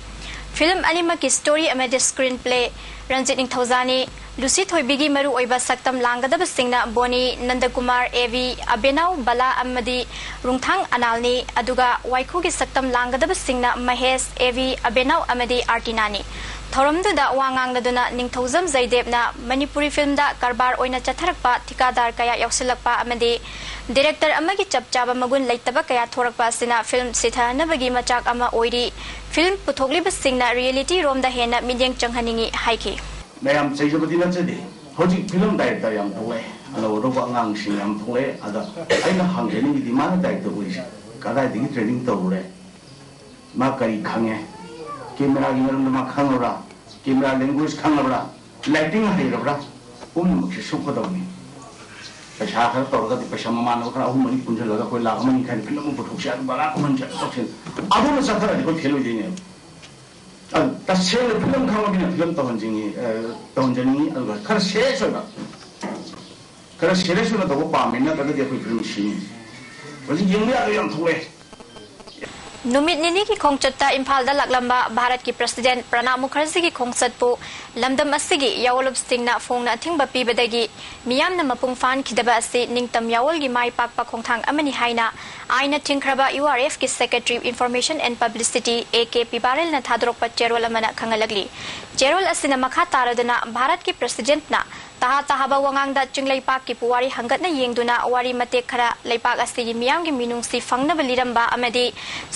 ꯐꯤꯜꯝ ꯑꯅꯤꯃꯛꯀꯤ ꯁ꯭ꯇꯣꯔꯤ ꯑꯃꯗꯤ ꯁ꯭ꯀ꯭ꯔꯤꯟ ꯄ꯭ꯂꯦ ꯔꯟꯖꯤꯠ ꯅꯤꯡꯊꯧꯖꯥꯅꯤ꯫ ꯂꯨꯁꯤ ꯊꯣꯏꯕꯤꯒꯤ ꯃꯔꯨꯑꯣꯏꯕ ꯁꯛꯇꯝ ꯂꯥꯡꯒꯗꯕꯁꯤꯡꯅ ꯕꯣꯅꯤ, ꯅꯟꯗꯀꯨꯃꯥꯔ, ꯑꯦ ꯚꯤ, ꯑꯕꯦꯅꯥꯎ ꯕꯂꯥ ꯑꯃꯗꯤ ꯔꯨꯡꯊꯥꯡ ꯑꯅꯥꯜꯅꯤ, ꯑꯗꯨꯒ ꯋꯥꯏꯈꯨꯒꯤ ꯁꯛꯇꯝ ꯂꯥꯡꯒꯗꯕꯁꯤꯡꯅ ꯃꯍꯦꯁ, ꯑꯦ ꯚꯤ, ꯑꯕꯦꯅꯥꯎ ꯑꯃꯗꯤ ꯑꯥꯔꯇꯤꯅꯥꯅꯤ꯫ ꯊꯧꯔꯝꯗꯨꯗ ꯋꯥ ꯉꯥꯡꯂꯗꯨꯅ ꯅꯤꯡꯊꯧꯖꯝ ꯖꯩꯗꯦꯕꯅ ꯃꯅꯤꯄꯨꯔꯤ ꯐꯤꯜꯝꯗ ꯀꯔꯕꯥꯔ ꯑꯣꯏꯅ ꯆꯠꯊꯔꯛꯄ ꯊꯤꯀꯥꯗꯥꯔ ꯀꯌꯥ ꯌꯥꯎꯁꯤꯜꯂꯛꯄ ꯑꯃꯗꯤ ꯗꯤꯔꯦꯛꯇꯔ ꯑꯃꯒꯤ ꯆꯞ ꯆꯥꯕ ꯃꯒꯨꯟ ꯂꯩꯇꯕ ꯀꯌꯥ ꯊꯣꯔꯛꯄ ꯑꯁꯤꯅ ꯐꯤꯜꯝ ꯁꯤꯊꯅꯕꯒꯤ ꯃꯆꯥꯛ ꯑꯃ ꯑꯣꯏꯔꯤ꯫ ꯐꯤꯜꯝ ꯄꯨꯊꯣꯛꯂꯤꯕꯁꯤꯡꯅ ꯔꯤꯌꯦꯂꯤꯇꯤ ꯔꯣꯝꯗ ꯍꯦꯟꯅ ꯃꯤꯠꯌꯦꯡ ꯆꯪꯍꯟꯅꯤꯡꯏ ꯍꯥꯏꯈꯤ꯫ ꯃꯌꯥꯝ ꯆꯩꯖꯕꯗꯤ ꯅꯠꯆꯗꯦ꯫ ꯍꯧꯖꯤꯛ ꯐꯤꯂꯝ ꯗꯥꯏꯔꯦꯛꯇꯔ ꯌꯥꯝ ꯊꯣꯛꯂꯛꯑꯦ, ꯑꯅꯧ ꯑꯅꯧꯕ ꯑꯉꯥꯡꯁꯤꯡ ꯌꯥꯝ ꯊꯣꯛꯂꯛꯑꯦ꯫ ꯑꯗ ꯑꯩꯅ ꯍꯪꯖꯅꯤꯡꯉꯤꯗꯤ, ꯃꯥꯅ ꯗꯥꯏꯔꯦꯛꯇꯔ ꯑꯣꯏꯔꯤꯁꯦ ꯀꯗꯥꯏꯗꯒꯤ ꯇ꯭ꯔꯦꯅꯤꯡ ꯇꯧꯔꯨꯔꯦ? ꯃꯥ ꯀꯔꯤ ꯈꯪꯉꯦ? ꯀꯦꯃꯦꯔꯥꯒꯤ ꯃꯔꯝꯗ ꯃꯥ ꯈꯪꯉꯕ꯭ꯔꯥ? ꯀꯦꯃꯦꯔꯥ ꯂꯦꯡꯒ꯭ꯋꯦꯖ ꯈꯪꯉꯕ꯭ꯔꯥ? ꯂꯥꯏꯇꯤꯡ ꯍꯩꯔꯕ꯭ꯔꯥ? ꯄꯨꯝꯅꯃꯛꯁꯦ ꯁꯨꯞꯀꯗꯕꯅꯤ꯫ ꯄꯩꯁꯥ ꯈꯔ ꯇꯧꯔꯒꯗꯤ, ꯄꯩꯁꯥ ꯃꯃꯥꯟꯅꯕ ꯈꯔ ꯑꯍꯨꯝ ꯃꯔꯤ ꯄꯨꯟꯁꯤꯜꯂꯒ ꯑꯩꯈꯣꯏ ꯂꯥꯛ ꯑꯃ ꯑꯅꯤ ꯈꯔ ꯐꯤꯂꯝ ꯑꯃ ꯄꯨꯊꯣꯛꯁꯤ, ꯑꯗꯨ ꯕꯔꯥ ꯀꯃꯟ ꯆꯠ ꯇꯧꯁꯤ꯫ ꯑꯗꯨꯅ ꯆꯠꯊꯔꯗꯤ ꯑꯩꯈꯣꯏ ꯐꯦꯜ ꯑꯣꯏꯗꯣꯏꯅꯦꯕ꯫ ꯑꯗꯨ ꯇꯁꯦꯡꯅ ꯐꯤꯂꯝ ꯈꯪꯕ ꯃꯤꯅ ꯐꯤꯂꯝ ꯇꯧꯍꯟꯖꯅꯤꯡꯉꯤ, ꯑ, ꯇꯧꯍꯟꯖꯅꯤꯡꯉꯤ꯫ ꯑꯗꯨꯒ ꯈꯔ ꯁꯦꯔꯤꯌꯁ ꯑꯣꯏꯕ, ꯈꯔ ꯁꯦꯔꯤꯌꯁ ꯑꯣꯏꯅ ꯇꯧꯕ ꯄꯥꯝꯃꯦ, ꯅꯠꯇ꯭ꯔꯒꯗꯤ ꯑꯩꯈꯣꯏ ꯐꯤꯂꯝ ꯁꯤꯅꯤ꯫ ꯍꯧꯖꯤꯛ ꯌꯦꯡꯕ ꯌꯥꯗꯕ ꯌꯥꯝ ꯊꯣꯛꯂꯛꯑꯦ꯫ ꯅꯨꯃꯤꯠ ꯅꯤꯅꯤꯒꯤ ꯈꯣꯡꯆꯠꯇ ꯏꯝꯐꯥꯜꯗ ꯂꯥꯛꯂꯝꯕ ꯚꯥꯔꯠꯀꯤ ꯄ꯭ꯔꯁꯤꯗꯦꯟꯠ ꯄ꯭ꯔꯅꯥꯕ ꯃꯨꯈꯔꯖꯤꯒꯤ ꯈꯣꯡꯆꯠꯄꯨ ꯂꯝꯗꯝ ꯑꯁꯤꯒꯤ ꯌꯥꯑꯣꯟꯂꯨꯞꯁꯤꯡꯅ ꯐꯣꯡꯅ ꯑꯊꯤꯡꯕ ꯄꯤꯕꯗꯒꯤ ꯃꯤꯌꯥꯝꯅ ꯃꯄꯨꯡ ꯐꯥꯍꯟꯈꯤꯗꯕ ꯑꯁꯤ ꯅꯤꯡꯇꯝ ꯌꯥꯑꯣꯜꯒꯤ ꯃꯥꯏ ꯄꯥꯛꯄ ꯈꯣꯡꯊꯥꯡ ꯑꯃꯅꯤ ꯍꯥꯏꯅ ꯑꯥꯏꯟꯅ ꯊꯤꯡꯈ꯭ꯔꯕ ꯌꯨ ꯑꯥꯔ ꯑꯦꯐꯀꯤ secretary of information and publicity, A K P ꯕꯥꯔꯦꯜꯅ ꯊꯥꯗꯣꯔꯛꯄ ꯆꯦꯔꯣꯜ ꯑꯃꯅ ꯈꯪꯍꯜꯂꯛꯂꯤ꯫ ꯆꯦꯔꯣꯜ ꯑꯁꯤꯅ ꯃꯈꯥ ꯇꯥꯔꯗꯨꯅ ꯚꯥꯔꯠꯀꯤ ꯄ꯭ꯔꯁꯤꯗꯦꯟꯠꯅ ꯇꯍꯥ ꯇꯍꯥꯕ ꯋꯥꯉꯥꯡꯗ ꯆꯤꯡꯂꯩꯄꯥꯛꯀꯤ ꯄꯨꯋꯥꯔꯤ ꯍꯪꯒꯠꯅ ꯌꯦꯡꯗꯨꯅ ꯋꯥꯔꯤ ꯃꯇꯦꯛ ꯈꯔ, ꯂꯩꯄꯥꯛ ꯑꯁꯤꯒꯤ ꯃꯤꯌꯥꯝꯒꯤ ꯃꯤꯅꯨꯡꯁꯤ ꯐꯪꯅꯕ ꯂꯤꯔꯝꯕ ꯑꯃꯗꯤ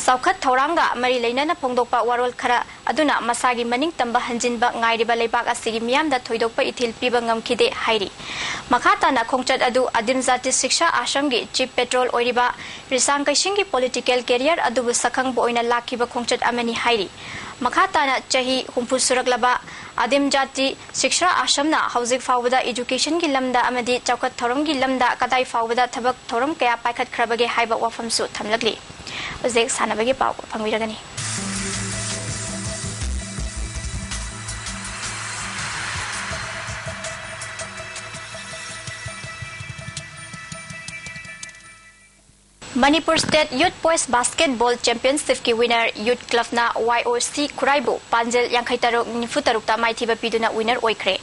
ꯆꯥꯎꯈꯠ ꯊꯧꯔꯥꯡꯒ ꯃꯔꯤ ꯂꯩꯅꯅ ꯐꯣꯡꯗꯣꯛꯄ ꯋꯥꯔꯣꯜ ꯈꯔ ꯑꯗꯨꯅ ꯃꯁꯥꯒꯤ ꯃꯅꯤꯡ ꯇꯝꯕ ꯍꯟꯖꯤꯟꯕ ꯉꯥꯏꯔꯤꯕ ꯂꯩꯕꯥꯛ ꯑꯁꯤꯒꯤ ꯃꯤꯌꯥꯝꯗ ꯊꯣꯏꯗꯣꯛꯄ ꯏꯊꯤꯜ ꯄꯤꯕ ꯉꯝꯈꯤꯗꯦ ꯍꯥꯏꯔꯤ꯫ ꯃꯈꯥ ꯇꯥꯅ ꯈꯣꯡꯆꯠ ꯑꯗꯨ ꯑꯗꯤꯝ ꯖꯥꯇꯤ ꯁꯤꯛꯁꯥ ꯑꯥꯁ꯭ꯔꯝꯒꯤ ꯆꯤꯐ ꯄꯦꯇ꯭ꯔꯣꯜ ꯑꯣꯏꯔꯤꯕ ꯔꯤꯁꯥꯡ ꯀꯩꯁꯤꯡꯒꯤ ꯄꯣꯂꯤꯇꯤꯀꯦꯜ ꯀꯦꯔꯤꯌꯔ ꯑꯗꯨꯕꯨ ꯁꯛꯈꯪꯕ ꯑꯣꯏꯅ ꯂꯥꯛꯈꯤꯕ ꯈꯣꯡꯆꯠ ꯑꯃꯅꯤ ꯍꯥꯏꯔꯤ꯫ ꯃꯈꯥ ꯇꯥꯅ ꯆꯍꯤ ꯍꯨꯝꯐꯨ ꯁꯨꯔꯛꯂꯕ ꯑꯗꯤꯝ ꯖꯥꯇꯤ ꯁꯤꯛꯁꯥ ꯑꯥꯁ꯭ꯔꯝꯅ ꯍꯧꯖꯤꯛ ꯐꯥꯎꯕꯗ ꯏꯖꯨꯀꯦꯁꯟꯒꯤ ꯂꯝꯗ ꯑꯃꯗꯤ ꯆꯥꯎꯈꯠ ꯊꯧꯔꯝꯒꯤ ꯂꯝꯗ ꯀꯗꯥꯏ ꯐꯥꯎꯕꯗ ꯊꯕꯛ ꯊꯧꯔꯝ ꯀꯌꯥ ꯄꯥꯏꯈꯠꯈ꯭ꯔꯕꯒꯦ ꯍꯥꯏꯕ ꯋꯥꯐꯝꯁꯨ ꯊꯝꯂꯛꯂꯤ꯫ ꯍꯧꯖꯤꯛ ꯁꯥꯟꯅꯕꯒꯤ ꯄꯥꯎ ꯐꯪꯕꯤꯔꯒꯅꯤ꯫ Manipur State Youth Boys Basketball Championship ꯀꯤ winner Youth Club ꯅ Y O C ꯈꯨꯔꯥꯏꯕꯨ ꯄꯥꯟꯖꯜ ꯌꯥꯡꯈꯩ ꯇꯔꯨꯛ ꯅꯤꯐꯨ ꯇꯔꯨꯛꯇ ꯃꯥꯏꯊꯤꯕ ꯄꯤꯗꯨꯅ winner ꯑꯣꯏꯈ꯭ꯔꯦ꯫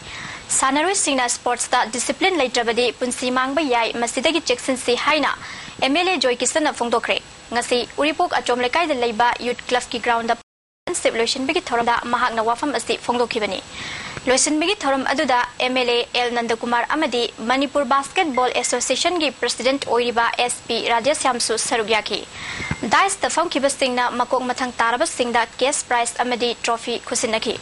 ꯁꯥꯟꯅꯔꯣꯏꯁꯤꯡꯅ sports ꯇ discipline ꯂꯩꯇ꯭ꯔꯕꯗꯤ ꯄꯨꯟꯁꯤ ꯃꯥꯡꯕ ꯌꯥꯏ, ꯃꯁꯤꯗꯒꯤ ꯆꯦꯛꯁꯤꯟꯁꯤ ꯍꯥꯏꯅ M L A ꯖꯣꯏ ꯀꯤꯁꯟꯅ ꯐꯣꯡꯗꯣꯛꯈ꯭ꯔꯦ꯫ ꯉꯁꯤ ꯎꯔꯤꯄꯣꯛ ꯑꯆꯣꯝ ꯂꯩꯀꯥꯏꯗ ꯂꯩꯕ Youth Club ꯀꯤ ground ꯗ championship ꯂꯣꯏꯁꯤꯟꯕꯒꯤ ꯊꯧꯔꯝꯗ ꯃꯍꯥꯛꯅ ꯋꯥꯐꯝ ꯑꯁꯤ ꯐꯣꯡꯗꯣꯛꯈꯤꯕꯅꯤ꯫ ꯂꯣꯏꯁꯤꯟꯕꯒꯤ ꯊꯧꯔꯝ ꯑꯗꯨꯗ M L A L ꯅꯟꯗꯀꯨꯃꯥꯔ ꯑꯃꯗꯤ Manipur Basketball Association ꯒꯤ president ꯑꯣꯏꯔꯤꯕ S P ꯔꯥꯙꯦꯁ꯭ꯌꯥꯝꯁꯨ ꯁꯔꯨꯛ ꯌꯥꯈꯤ꯫ Dais ꯇ ꯐꯝꯈꯤꯕꯁꯤꯡꯅ ꯃꯀꯣꯛ ꯃꯊꯪ ꯇꯥꯔꯕꯁꯤꯡꯗ cash prize ꯑꯃꯗꯤ trophy ꯈꯨꯠꯁꯤꯟꯅꯈꯤ꯫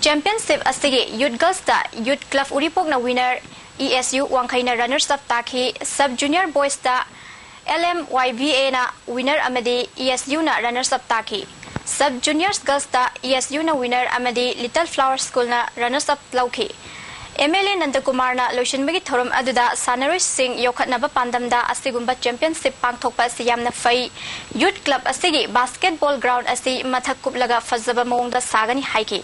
Championship ꯑꯁꯤꯒꯤ Youth Girls ꯇ Youth Club ꯎꯔꯤꯄꯣꯛꯅ winner, E S U ꯋꯥꯡꯈꯩꯅ runners up ꯇꯥꯈꯤ꯫ Sub Junior Boys ꯇ L M Y V A ꯅ winner ꯑꯃꯗꯤ E S U ꯅ runners up ꯇꯥꯈꯤ꯫ Sub Juniors Girls ꯇ E S U ꯅ winner ꯑꯃꯗꯤ Little Flower School ꯅ runners up ꯂꯧꯈꯤ꯫ M L A ꯅꯟꯗꯀꯨꯃꯥꯔꯅ ꯂꯣꯏꯁꯤꯟꯕꯒꯤ ꯊꯧꯔꯝ ꯑꯗꯨꯗ ꯁꯥꯟꯅꯔꯣꯏꯁꯤꯡ ꯌꯣꯛꯈꯠꯅꯕ ꯄꯥꯟꯗꯝꯗ ꯑꯁꯤꯒꯨꯝꯕ championship ꯄꯥꯡꯊꯣꯛꯄ ꯑꯁꯤ ꯌꯥꯝꯅ ꯐꯩ꯫ Youth Club ꯑꯁꯤꯒꯤ basketball ground ꯑꯁꯤ ꯃꯊꯛ ꯀꯨꯞꯂꯒ ꯐꯖꯕ ꯃꯑꯣꯡꯗ ꯁꯥꯒꯅꯤ ꯍꯥꯏꯈꯤ꯫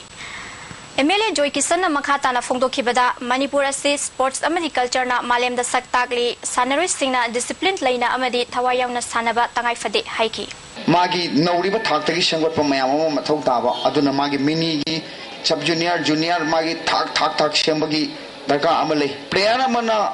M L A ꯖꯣꯏ ꯀꯤꯁꯟꯅ ꯃꯈꯥ ꯇꯥꯅ ꯐꯣꯡꯗꯣꯛꯈꯤꯕꯗ, ꯃꯅꯤꯄꯨꯔ ꯑꯁꯤ sports ꯑꯃꯗꯤ culture ꯅ ꯃꯥꯂꯦꯝꯗ ꯁꯛ ꯇꯥꯛꯂꯤ, ꯁꯥꯟꯅꯔꯣꯏꯁꯤꯡꯅ discipline ꯂꯩꯅ ꯑꯃꯗꯤ ꯊꯋꯥꯏ ꯌꯥꯎꯅ ꯁꯥꯟꯅꯕ ꯇꯉꯥꯏ ꯐꯗꯦ ꯍꯥꯏꯈꯤ꯫ ꯃꯥꯒꯤ ꯅꯧꯔꯤꯕ ꯊꯥꯛꯇꯒꯤ ꯁꯦꯝꯒꯠꯄ ꯃꯌꯥꯝ ꯑꯃ ꯃꯊꯧ ꯇꯥꯕ, ꯑꯗꯨꯅ ꯃꯥꯒꯤ mini ꯒꯤ, sub junior, junior, ꯃꯥꯒꯤ ꯊꯥꯛ, ꯊꯥꯛ, ꯊꯥꯛ ꯁꯦꯝꯕꯒꯤ ꯗꯔꯀꯥꯔ ꯑꯃ ꯂꯩ꯫ Player ꯑꯃꯅ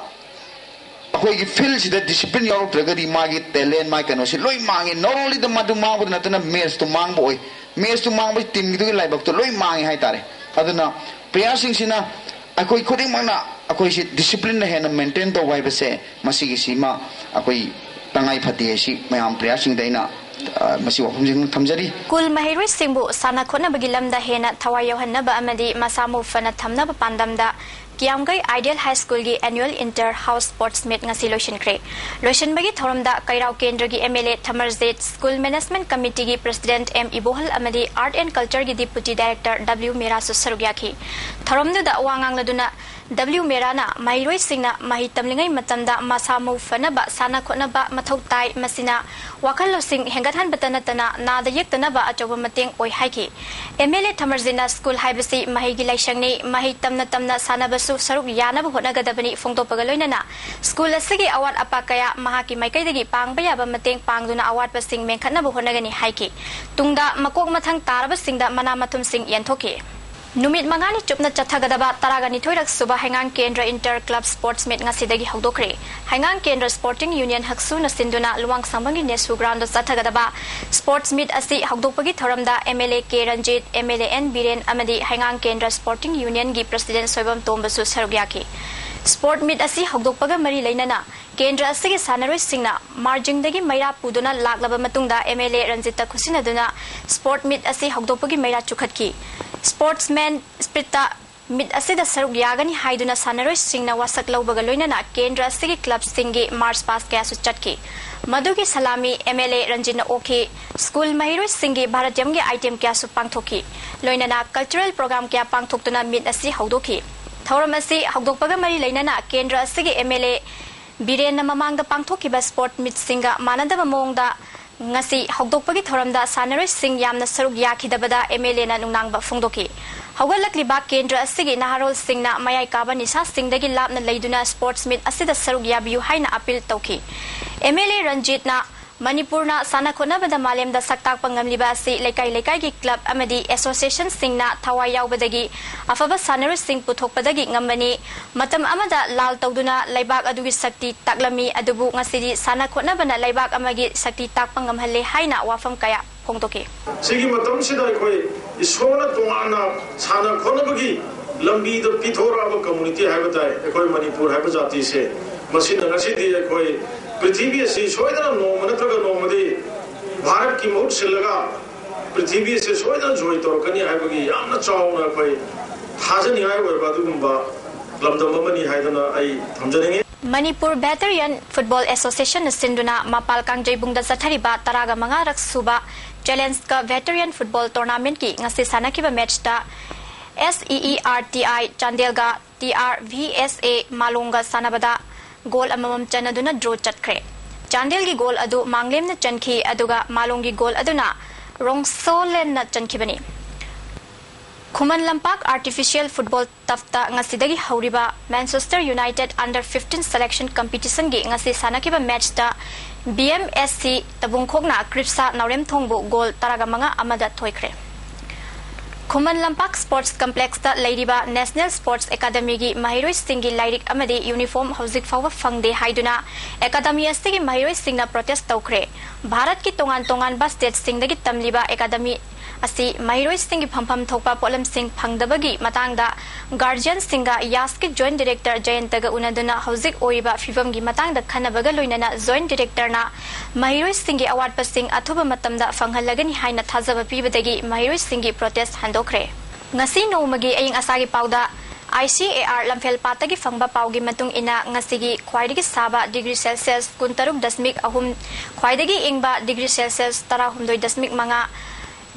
ꯑꯩꯈꯣꯏꯒꯤ field ꯁꯤꯗ discipline ꯌꯥꯎꯔꯛꯇ꯭ꯔꯒꯗꯤ ꯃꯥꯒꯤ talent, ꯃꯥꯒꯤ ꯀꯩꯅꯣꯁꯤ ꯂꯣꯏ ꯃꯥꯡꯉꯤ꯫ Not only ꯗ ꯃꯗꯨ ꯃꯥꯡꯕꯗ ꯅꯠꯇꯅ match ꯇꯨ ꯃꯥꯡꯕ ꯑꯣꯏ, match ꯇꯨ ꯃꯥꯡꯕꯁꯤ team ꯒꯤꯗꯨꯒꯤ ꯂꯥꯏꯕꯛꯇꯣ ꯂꯣꯏ ꯃꯥꯡꯉꯤ ꯍꯥꯏꯇꯥꯔꯦ꯫ ꯑꯗꯨꯅ player ꯁꯤꯡꯁꯤꯅ ꯑꯩꯈꯣꯏ ꯈꯨꯗꯤꯡꯃꯛꯅ ꯑꯩꯈꯣꯏꯁꯤ discipline ꯅ ꯍꯦꯟꯅ maintain ꯇꯧꯕ ꯍꯥꯏꯕꯁꯦ, ꯃꯁꯤꯒꯤꯁꯤꯃ ꯑꯩꯈꯣꯏ ꯇꯉꯥꯏ ꯐꯗꯦ ꯍꯥꯏꯁꯤ ꯃꯌꯥꯝ player ꯁꯤꯡꯗ ꯑꯩꯅ, ꯑ, ꯃꯁꯤ ꯋꯥꯐꯝꯁꯤ ꯊꯝꯖꯔꯤ꯫ ꯁ꯭ꯀꯨꯜ ꯃꯍꯩꯔꯣꯏꯁꯤꯡꯕꯨ ꯁꯥꯟꯅ ꯈꯣꯠꯅꯕꯒꯤ ꯂꯝꯗ ꯍꯦꯟꯅ ꯊꯋꯥꯏ ꯌꯥꯎꯍꯟꯅꯕ ꯑꯃꯗꯤ ꯃꯁꯥ ꯃꯎ ꯐꯅ ꯊꯝꯅꯕ ꯄꯥꯟꯗꯝꯗ ꯀꯤꯌꯥꯝꯒꯩ Ideal High School ꯒꯤ annual Inter House Sports Meet ꯉꯁꯤ ꯂꯣꯏꯁꯤꯟꯈ꯭ꯔꯦ꯫ ꯂꯣꯏꯁꯤꯟꯕꯒꯤ ꯊꯧꯔꯝꯗ ꯀꯩꯔꯥꯎ ꯀꯦꯟꯗ꯭ꯔꯒꯤ M L A ꯊꯃꯔꯖꯤꯠ, School Management Committee ꯒꯤ President M ꯏꯕꯣꯍꯜ ꯑꯃꯗꯤ Art and Culture ꯒꯤ Deputy Director W ꯃꯦꯔꯥꯁꯨ ꯁꯔꯨꯛ ꯌꯥꯈꯤ꯫ ꯊꯧꯔꯝꯗꯨꯗ ꯋꯥ ꯉꯥꯡꯂꯗꯨꯅ W ꯃꯦꯔꯥꯅ ꯃꯍꯩꯔꯣꯏꯁꯤꯡꯅ ꯃꯍꯩ ꯇꯝꯂꯤꯉꯩ ꯃꯇꯝꯗ ꯃꯁꯥ ꯃꯎ ꯐꯅꯕ ꯁꯥꯟꯅ ꯈꯣꯠꯅꯕ ꯃꯊꯧ ꯇꯥꯏ, ꯃꯁꯤꯅ ꯋꯥꯈꯜ ꯂꯧꯁꯤꯡ ꯍꯦꯟꯒꯠꯍꯟꯕꯇ ꯅꯠꯇꯅ ꯅꯥꯗ ꯌꯦꯛꯇꯅꯕ ꯑꯆꯧꯕ ꯃꯇꯦꯡ ꯑꯣꯏ ꯍꯥꯏꯈꯤ꯫ M L A ꯊꯃꯔꯖꯤꯠꯅ ꯁ꯭ꯀꯨꯜ ꯍꯥꯏꯕꯁꯤ ꯃꯍꯩꯒꯤ ꯂꯥꯏꯁꯪꯅꯤ, ꯃꯍꯩ ꯇꯝꯅ ꯇꯝꯅ ꯁꯥꯟꯅꯕꯁꯨ ꯁꯔꯨꯛ ꯌꯥꯅꯕ ꯍꯣꯠꯅꯒꯗꯕꯅꯤ ꯐꯣꯡꯗꯣꯛꯄꯒ ꯂꯣꯏꯅꯅ ꯁ꯭ꯀꯨꯜ ꯑꯁꯤꯒꯤ ꯑꯋꯥꯠ ꯑꯄꯥ ꯀꯌꯥ ꯃꯍꯥꯛꯀꯤ ꯃꯥꯏꯀꯩꯗꯒꯤ ꯄꯥꯡꯕ ꯌꯥꯕ ꯃꯇꯦꯡ ꯄꯥꯡꯗꯨꯅ ꯑꯋꯥꯠꯄꯁꯤꯡ ꯃꯦꯟꯈꯠꯅꯕ ꯍꯣꯠꯅꯒꯅꯤ ꯍꯥꯏꯈꯤ꯫ ꯇꯨꯡꯗ ꯃꯀꯣꯛ ꯃꯊꯪ ꯇꯥꯔꯕꯁꯤꯡꯗ ꯃꯅꯥ ꯃꯊꯨꯝꯁꯤꯡ ꯌꯦꯟꯊꯣꯛꯈꯤ꯫ ꯅꯨꯃꯤꯠ ꯃꯉꯥꯅꯤ ꯆꯨꯞꯅ ꯆꯠꯊꯒꯗꯕ ꯇꯔꯥꯒ ꯅꯤꯊꯣꯏꯔꯛ ꯁꯨꯕ ꯍꯩꯉꯥꯡ ꯀꯦꯟꯗ꯭ꯔ ꯏꯟꯇꯔ ꯀ꯭ꯂꯕ ꯁ꯭ꯄꯣꯔꯠꯁ ꯃꯤꯠ ꯉꯁꯤꯗꯒꯤ ꯍꯧꯗꯣꯛꯈ꯭ꯔꯦ꯫ ꯍꯩꯉꯥꯡ ꯀꯦꯟꯗ꯭ꯔ ꯁ꯭ꯄꯣꯔꯇꯤꯡ ꯌꯨꯅꯤꯌꯟ ꯍꯛꯁꯨꯅ ꯁꯤꯟꯗꯨꯅ ꯂꯨꯋꯥꯡꯁꯥꯡꯕꯝꯒꯤ ꯅꯦꯁꯨ ꯒ꯭ꯔꯥꯎꯟꯗ ꯆꯠꯊꯒꯗꯕ ꯁ꯭ꯄꯣꯔꯠꯁ ꯃꯤꯠ ꯑꯁꯤ ꯍꯧꯗꯣꯛꯄꯒꯤ ꯊꯧꯔꯝꯗ M L A K Ranjit, M L A N Biren ꯑꯃꯗꯤ ꯍꯩꯉꯥꯡ ꯀꯦꯟꯗ꯭ꯔ ꯁ꯭ꯄꯣꯔꯇꯤꯡ ꯌꯨꯅꯤꯌꯟꯒꯤ ꯄ꯭ꯔꯁꯤꯗꯦꯟ ꯁꯣꯏꯕꯝ ꯇꯣꯝꯕꯁꯨ ꯁꯔꯨꯛ ꯌꯥꯈꯤ꯫ ꯁ꯭ꯄꯣꯔꯠ ꯃꯤꯠ ꯑꯁꯤ ꯍꯧꯗꯣꯛꯄꯒ ꯃꯔꯤ ꯂꯩꯅꯅ ꯀꯦꯟꯗ꯭ꯔ ꯑꯁꯤꯒꯤ ꯁꯥꯟꯅꯔꯣꯏꯁꯤꯡꯅ ꯃꯥꯔꯖꯤꯡꯗꯒꯤ ꯃꯩꯔꯥ ꯄꯨꯗꯨꯅ ꯂꯥꯛꯂꯕ ꯃꯇꯨꯡꯗ ꯑꯦꯝ ꯑꯦꯜ ꯑꯦ ꯔꯟꯖꯤꯠꯇ ꯈꯨꯠꯁꯤꯟꯅꯗꯨꯅ ꯁ꯭ꯄꯣꯔꯠ ꯃꯤꯠ ꯑꯁꯤ ꯍꯧꯗꯣꯛꯄꯒꯤ ꯃꯩꯔꯥ ꯆꯨꯈꯠꯈꯤ꯫ ꯁ꯭ꯄꯣꯔꯠꯁꯃꯦꯟ ꯁ꯭ꯄꯤꯔꯤꯠꯇ ꯃꯤꯠ ꯑꯁꯤꯗ ꯁꯔꯨꯛ ꯌꯥꯒꯅꯤ ꯍꯥꯏꯗꯨꯅ ꯁꯥꯟꯅꯔꯣꯏꯁꯤꯡꯅ ꯋꯥꯁꯛ ꯂꯧꯕꯒ ꯂꯣꯏꯅꯅ ꯀꯦꯟꯗ꯭ꯔ ꯑꯁꯤꯒꯤ ꯀ꯭ꯂꯕꯁꯤꯡꯒꯤ ꯃꯥꯔꯆ ꯄꯥꯁ ꯀꯌꯥꯁꯨ ꯆꯠꯈꯤ꯫ ꯃꯗꯨꯒꯤ ꯁꯂꯥꯃꯤ ꯑꯦꯝ ꯑꯦꯜ ꯑꯦ ꯔꯟꯖꯤꯠꯅ ꯑꯣꯛꯈꯤ꯫ ꯁ꯭ꯀꯨꯜ ꯃꯍꯩꯔꯣꯏꯁꯤꯡꯒꯤ ꯚꯥꯔꯠꯌꯝꯒꯤ ꯑꯥꯏꯇꯦꯝ ꯀꯌꯥꯁꯨ ꯄꯥꯡꯊꯣꯛꯈꯤ꯫ ꯂꯣꯏꯅꯅ ꯀꯜꯆꯔꯦꯜ ꯄ꯭ꯔꯣꯒ꯭ꯔꯥꯝ ꯀꯌꯥ ꯄꯥꯡꯊꯣꯛꯇꯨꯅ ꯃꯤꯠ ꯑꯁꯤ ꯍꯧꯗꯣꯛꯈꯤ꯫ ꯊꯧꯔꯝ ꯑꯁꯤ ꯍꯧꯗꯣꯛꯄꯒ ꯃꯔꯤ ꯂꯩꯅꯅ ꯀꯦꯟꯗ꯭ꯔ ꯑꯁꯤꯒꯤ ꯑꯦꯝ ꯑꯦꯜ ꯑꯦ ꯕꯤꯔꯦꯟꯅ ꯃꯃꯥꯡꯗ ꯄꯥꯡꯊꯣꯛꯈꯤꯕ ꯁ꯭ꯄꯣꯔꯠ ꯃꯤꯠꯁꯤꯡꯒ ꯃꯥꯟꯅꯗꯕ ꯃꯑꯣꯡꯗ ꯉꯁꯤ ꯍꯧꯗꯣꯛꯄꯒꯤ ꯊꯧꯔꯝꯗ ꯁꯥꯟꯅꯔꯣꯏꯁꯤꯡ ꯌꯥꯝꯅ ꯁꯔꯨꯛ ꯌꯥꯈꯤꯗꯕꯗ ꯑꯦꯝ ꯑꯦꯜ ꯑꯦꯅ ꯅꯨꯡꯅꯥꯡꯕ ꯐꯣꯡꯗꯣꯛꯈꯤ꯫ ꯍꯧꯒꯠꯂꯛꯂꯤꯕ ꯀꯦꯟꯗ꯭ꯔ ꯑꯁꯤꯒꯤ ꯅꯍꯥꯔꯣꯜꯁꯤꯡꯅ ꯃꯌꯥꯏ ꯀꯥꯕ ꯅꯤꯁꯥꯁꯤꯡꯗꯒꯤ ꯂꯥꯞꯅ ꯂꯩꯗꯨꯅ ꯁ꯭ꯄꯣꯔꯠꯁ ꯃꯤꯠ ꯑꯁꯤꯗ ꯁꯔꯨꯛ ꯌꯥꯕꯤꯌꯨ ꯍꯥꯏꯅ ꯑꯄꯤꯜ ꯇꯧꯈꯤ꯫ ꯑꯦꯝ ꯑꯦꯜ ꯑꯦ ꯔꯟꯖꯤꯠꯅ ꯃꯅꯤꯄꯨꯔꯅ ꯁꯥꯟꯅ ꯈꯣꯠꯅꯕꯗ ꯃꯥꯂꯦꯝꯗ ꯁꯛ ꯇꯥꯛꯄ ꯉꯝꯂꯤꯕ ꯑꯁꯤ ꯂꯩꯀꯥꯏ ꯂꯩꯀꯥꯏꯒꯤ ꯀ꯭ꯂꯕ ꯑꯃꯗꯤ ꯑꯦꯁꯣꯁꯤꯌꯦꯁꯟꯁꯤꯡꯅ ꯊꯋꯥꯏ ꯌꯥꯎꯕꯗꯒꯤ ꯑꯐꯕ ꯁꯥꯟꯅꯔꯣꯏꯁꯤꯡ ꯄꯨꯊꯣꯛꯄꯗꯒꯤ ꯉꯝꯕꯅꯤ꯫ ꯃꯇꯝ ꯑꯃꯗ ꯂꯥꯜ ꯇꯧꯗꯨꯅ ꯂꯩꯕꯥꯛ ꯑꯗꯨꯒꯤ ꯁꯛꯇꯤ ꯇꯥꯛꯂꯝꯃꯤ, ꯑꯗꯨꯕꯨ ꯉꯁꯤꯗꯤ ꯁꯥꯟꯅ ꯈꯣꯠꯅꯕꯅ ꯂꯩꯕꯥꯛ ꯑꯃꯒꯤ ꯁꯛꯇꯤ ꯇꯥꯛꯄ ꯉꯝꯍꯜꯂꯦ ꯍꯥꯏꯅ ꯋꯥꯐꯝ ꯀꯌꯥ ꯐꯣꯡꯗꯣꯛꯈꯤ꯫ ꯁꯤꯒꯤ ꯃꯇꯝꯁꯤꯗ ꯑꯩꯈꯣꯏ ꯏꯁꯣꯔꯅ ꯇꯣꯉꯥꯟꯅ ꯁꯥꯟꯅ ꯈꯣꯠꯅꯕꯒꯤ ꯂꯝꯕꯤꯗ ꯄꯤꯊꯣꯔꯛꯑꯕ ꯀꯝꯃꯨꯅꯤꯇꯤ ꯍꯥꯏꯕ ꯇꯥꯏ, ꯑꯩꯈꯣꯏ ꯃꯅꯤꯄꯨꯔ ꯍꯥꯏꯕ ꯖꯥꯇꯤꯁꯦ꯫ ꯃꯁꯤꯅ ꯉꯁꯤꯗꯤ ꯑꯩꯈꯣꯏ ꯄ꯭ꯔꯤꯊꯤꯕꯤ ꯑꯁꯤ ꯁꯣꯏꯗꯅ ꯅꯣꯡꯃ ꯅꯠꯇ꯭ꯔꯒ ꯅꯣꯡꯃꯗꯤ ꯚꯥꯔꯠꯀꯤ ꯃꯍꯨꯠ ꯁꯤꯜꯂꯒ ꯄ꯭ꯔꯤꯊꯤꯕꯤ ꯑꯁꯤ ꯁꯣꯏꯗꯅ ꯖꯣꯏ ꯇꯧꯔꯛꯀꯅꯤ ꯍꯥꯏꯕꯒꯤ ꯌꯥꯝꯅ ꯆꯥꯎꯅ ꯑꯩꯈꯣꯏ ꯊꯥꯖꯅꯤꯡꯉꯥꯏ ꯑꯣꯏꯕ ꯑꯗꯨꯒꯨꯝꯕ ꯂꯝꯗꯝ ꯑꯃꯅꯤ ꯍꯥꯏꯗꯅ ꯑꯩ ꯊꯝꯖꯅꯤꯡꯉꯤ꯫ ꯃꯅꯤꯄꯨꯔ ꯚꯦꯇꯔꯤꯌꯟ ꯐꯨꯠꯕꯣꯜ ꯑꯦꯁꯣꯁꯤꯌꯦꯁꯟꯅ ꯁꯤꯟꯗꯨꯅ ꯃꯄꯥꯜ ꯀꯥꯡꯖꯩꯕꯨꯡꯗ ꯆꯠꯊꯔꯤꯕ ꯇꯔꯥꯒ ꯃꯉꯥꯔꯛ ꯁꯨꯕ ꯆꯦꯂꯦꯟꯖ ꯀꯞ ꯚꯦꯇꯔꯤꯌꯟ ꯐꯨꯠꯕꯣꯜ ꯇꯣꯔꯅꯥꯃꯦꯟꯠꯀꯤ ꯉꯁꯤ ꯁꯥꯟꯅꯈꯤꯕ ꯃꯦꯠꯆꯇ S E E R T I ꯆꯥꯟꯗꯦꯜꯒ T R V S A ꯃꯥꯂꯣꯡꯒ ꯁꯥꯟꯅꯕꯗ ꯒꯣꯜ ꯑꯃꯃꯝ ꯆꯟꯅꯗꯨꯅ ꯗ꯭ꯔꯣ ꯆꯠꯈ꯭ꯔꯦ꯫ ꯆꯥꯟꯗꯦꯜꯒꯤ ꯒꯣꯜ ꯑꯗꯨ ꯃꯥꯡꯂꯦꯝꯅ ꯆꯟꯈꯤ, ꯑꯗꯨꯒ ꯃꯥꯂꯣꯡꯒꯤ ꯒꯣꯜ ꯑꯗꯨꯅ ꯔꯣꯡꯁꯣꯂꯦꯟꯅ ꯆꯟꯈꯤꯕꯅꯤ꯫ ꯈꯨꯃꯟ ꯂꯝꯄꯥꯛ ꯑꯥꯔꯇꯤꯐꯤꯁꯤꯌꯦꯜ ꯐꯨꯠꯕꯣꯜ ꯇꯐꯇ ꯉꯁꯤꯗꯒꯤ ꯍꯧꯔꯤꯕ Manchester United under fifteen selection ꯀꯝꯄꯤꯇꯤꯁꯟꯒꯤ ꯉꯁꯤ ꯁꯥꯟꯅꯈꯤꯕ ꯃꯦꯠꯆꯇ ꯕꯤ ꯑꯦꯝ ꯑꯦꯁ ꯁꯤ ꯇꯕꯨꯡꯈꯣꯛꯅ ꯀ꯭ꯔꯤꯞꯁꯥ ꯅꯥꯎꯔꯦꯝꯊꯣꯡꯕꯨ ꯒꯣꯜ ꯇꯔꯥꯒ ꯃꯉꯥ ꯑꯃꯗ ꯊꯣꯏꯈ꯭ꯔꯦ꯫ ꯈꯨꯃꯟ ꯂꯝꯄꯥꯛ ꯁ꯭ꯄꯣꯔꯠꯁ ꯀꯝꯄ꯭ꯂꯦꯛꯁꯇ ꯂꯩꯔꯤꯕ ꯅꯦꯁꯅꯦꯜ ꯁ꯭ꯄꯣꯔꯠꯁ ꯑꯦꯀꯥꯗꯃꯤꯒꯤ ꯃꯍꯩꯔꯣꯏꯁꯤꯡꯒꯤ ꯂꯥꯏꯔꯤꯛ ꯑꯃꯗꯤ ꯌꯨꯅꯤꯐꯣꯔꯝ ꯍꯧꯖꯤꯛ ꯐꯥꯎꯕ ꯐꯪꯗꯦ ꯍꯥꯏꯗꯨꯅ ꯑꯦꯀꯥꯗꯃꯤ ꯑꯁꯤꯒꯤ ꯃꯍꯩꯔꯣꯏꯁꯤꯡꯅ ꯄ꯭ꯔꯣꯇꯦꯁ ꯇꯧꯈ꯭ꯔꯦ꯫ ꯚꯥꯔꯠꯀꯤ ꯇꯣꯉꯥꯟ ꯇꯣꯉꯥꯟꯕ ꯁ꯭ꯇꯦꯠꯁꯤꯡꯗꯒꯤ ꯇꯝꯂꯤꯕ ꯑꯦꯀꯥꯗꯃꯤ ꯑꯁꯤ ꯃꯍꯩꯔꯣꯏꯁꯤꯡꯒꯤ ꯐꯪꯐꯝ ꯊꯣꯛꯄ ꯄꯣꯠꯂꯝꯁꯤꯡ ꯐꯪꯗꯕꯒꯤ ꯃꯇꯥꯡꯗ ꯒꯥꯔꯖꯤꯌꯟꯁꯤꯡꯒ ꯌꯥꯁꯀꯤ ꯖꯣꯏꯟꯠ ꯗꯤꯔꯦꯛꯇꯔ ꯖꯌꯟꯇꯒ ꯎꯅꯗꯨꯅ ꯍꯧꯖꯤꯛ ꯑꯣꯏꯔꯤꯕ ꯐꯤꯕꯝꯒꯤ ꯃꯇꯥꯡꯗ ꯈꯟꯅꯕꯒ ꯂꯣꯏꯅꯅ ꯖꯣꯏꯟꯠ ꯗꯤꯔꯦꯛꯇꯔꯅ ꯃꯍꯩꯔꯣꯏꯁꯤꯡꯒꯤ ꯑꯋꯥꯠꯄꯁꯤꯡ ꯑꯊꯨꯕ ꯃꯇꯝꯗ ꯐꯪꯍꯜꯂꯒꯅꯤ ꯍꯥꯏꯅ ꯊꯥꯖꯕ ꯄꯤꯕꯗꯒꯤ ꯃꯍꯩꯔꯣꯏꯁꯤꯡꯒꯤ ꯄ꯭ꯔꯣꯇꯦꯁ ꯍꯟꯗꯣꯛꯈ꯭ꯔꯦ꯫ ꯉꯁꯤ ꯅꯣꯡꯃꯒꯤ ꯑꯌꯤꯡ ꯑꯁꯥꯒꯤ ꯄꯥꯎꯗ, ꯑꯥꯏ ꯁꯤ ꯑꯦ ꯑꯥꯔ ꯂꯝꯐꯦꯜ ꯄꯥꯠꯇꯒꯤ ꯐꯪꯕ ꯄꯥꯎꯒꯤ ꯃꯇꯨꯡ ꯏꯟꯅ, ꯉꯁꯤꯒꯤ ꯈ꯭ꯋꯥꯏꯗꯒꯤ ꯁꯥꯕ ꯗꯤꯒ꯭ꯔꯤ ꯁꯦꯜꯁꯤꯌꯁ ꯀꯨꯟꯇꯔꯨꯛ ꯗꯁꯃꯤꯛ ꯑꯍꯨꯝ, ꯈ꯭ꯋꯥꯏꯗꯒꯤ ꯏꯪꯕ ꯗꯤꯒ꯭ꯔꯤ ꯁꯦꯜꯁꯤꯌꯁ ꯇꯔꯥꯍꯨꯝꯗꯣꯏ ꯗꯁꯃꯤꯛ ꯃꯉꯥ,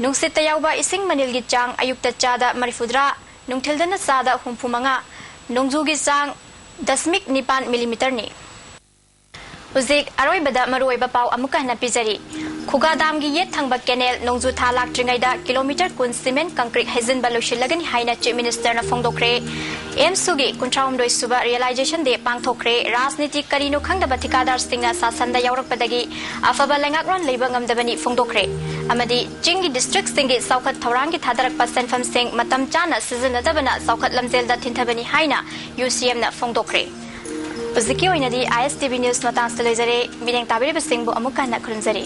ꯅꯨꯡꯁꯤꯠꯇ ꯌꯥꯎꯕ ꯏꯁꯤꯡ ꯃꯅꯤꯜꯒꯤ ꯆꯥꯡ ꯑꯌꯨꯛꯇ ꯆꯥꯗ ꯃꯔꯤꯐꯨꯇꯔꯥ, ꯅꯨꯡꯊꯤꯜꯗꯅ ꯆꯥꯗ ꯍꯨꯝꯐꯨꯃꯉꯥ, ꯅꯣꯡꯖꯨꯒꯤ ꯆꯥꯡ ꯗꯁꯃꯤꯛ ꯅꯤꯄꯥꯟ ꯃꯤꯂꯤꯃꯤꯇꯔꯅꯤ꯫ ꯍꯧꯖꯤꯛ ꯑꯔꯣꯏꯕꯗ ꯃꯔꯨꯑꯣꯏꯕ ꯄꯥꯎ ꯑꯃꯨꯛꯀ ꯍꯟꯅ ꯄꯤꯖꯔꯤ꯫ ꯈꯨꯒꯥ ꯗꯥꯝꯒꯤ ꯌꯦꯠ ꯊꯪꯕ ꯀꯦꯅꯦꯜ ꯅꯣꯡꯖꯨ ꯊꯥ ꯂꯥꯛꯇ꯭ꯔꯤꯉꯩꯗ ꯀꯤꯂꯣꯃꯤꯇꯔ ꯀꯨꯟ ꯁꯤꯃꯦꯟ ꯀꯪꯀ꯭ꯔꯤꯠ ꯍꯩꯖꯤꯟꯕ ꯂꯣꯏꯁꯤꯜꯂꯒꯅꯤ ꯍꯥꯏꯅ ꯆꯤꯐ ꯃꯤꯅꯤꯁꯇꯔꯅ ꯐꯣꯡꯗꯣꯛꯈ꯭ꯔꯦ꯫ ꯑꯦꯝꯁꯨꯒꯤ ꯀꯨꯟꯊ꯭ꯔꯥꯍꯨꯝꯗꯣꯏ ꯁꯨꯕ ꯔꯤꯌꯦꯂꯥꯏꯖꯦꯁꯟ ꯗꯦ ꯄꯥꯡꯊꯣꯛꯈ꯭ꯔꯦ꯫ ꯔꯥꯖꯅꯤꯇꯤ ꯀꯔꯤꯅꯣ ꯈꯪꯗꯕ ꯊꯤꯀꯥꯗꯥꯔꯁꯤꯡꯅ ꯁꯥꯁꯟꯗ ꯌꯥꯎꯔꯛꯄꯗꯒꯤ ꯑꯐꯕ ꯂꯩꯉꯥꯛꯂꯣꯟ ꯂꯩꯕ ꯉꯝꯗꯕꯅꯤ ꯐꯣꯡꯗꯣꯛꯈ꯭ꯔꯦ꯫ ꯑꯃꯗꯤ ꯆꯤꯡꯒꯤ ꯗꯤꯁꯇ꯭ꯔꯤꯛꯁꯤꯡꯒꯤ ꯆꯥꯎꯈꯠ ꯊꯧꯔꯥꯡꯒꯤ ꯊꯥꯗꯔꯛꯄ ꯁꯦꯟꯐꯝꯁꯤꯡ ꯃꯇꯝ ꯆꯥꯅ ꯁꯤꯖꯤꯟꯅꯗꯕꯅ ꯆꯥꯎꯈꯠ ꯂꯝꯖꯦꯜꯗ ꯊꯤꯟꯊꯕꯅꯤ ꯍꯥꯏꯅ ꯌꯨ ꯁꯤ ꯑꯦꯝꯅ ꯐꯣꯡꯗꯣꯛꯈ꯭ꯔꯦ꯫ ꯍꯧꯖꯤꯛꯀꯤ ꯑꯣꯏꯅꯗꯤ ꯑꯥꯏ ꯑꯦꯁ ꯇꯤ ꯚꯤ ꯅ꯭ꯌꯨꯁ ꯃꯇꯥꯡꯁꯤꯗ ꯂꯣꯏꯖꯔꯦ꯫ ꯃꯤꯠꯌꯦꯡ ꯇꯥꯕꯤꯔꯤꯕꯁꯤꯡꯕꯨ ꯑꯃꯨꯛꯀ ꯍꯟꯅ ꯈꯨꯔꯨꯝꯖꯔꯤ꯫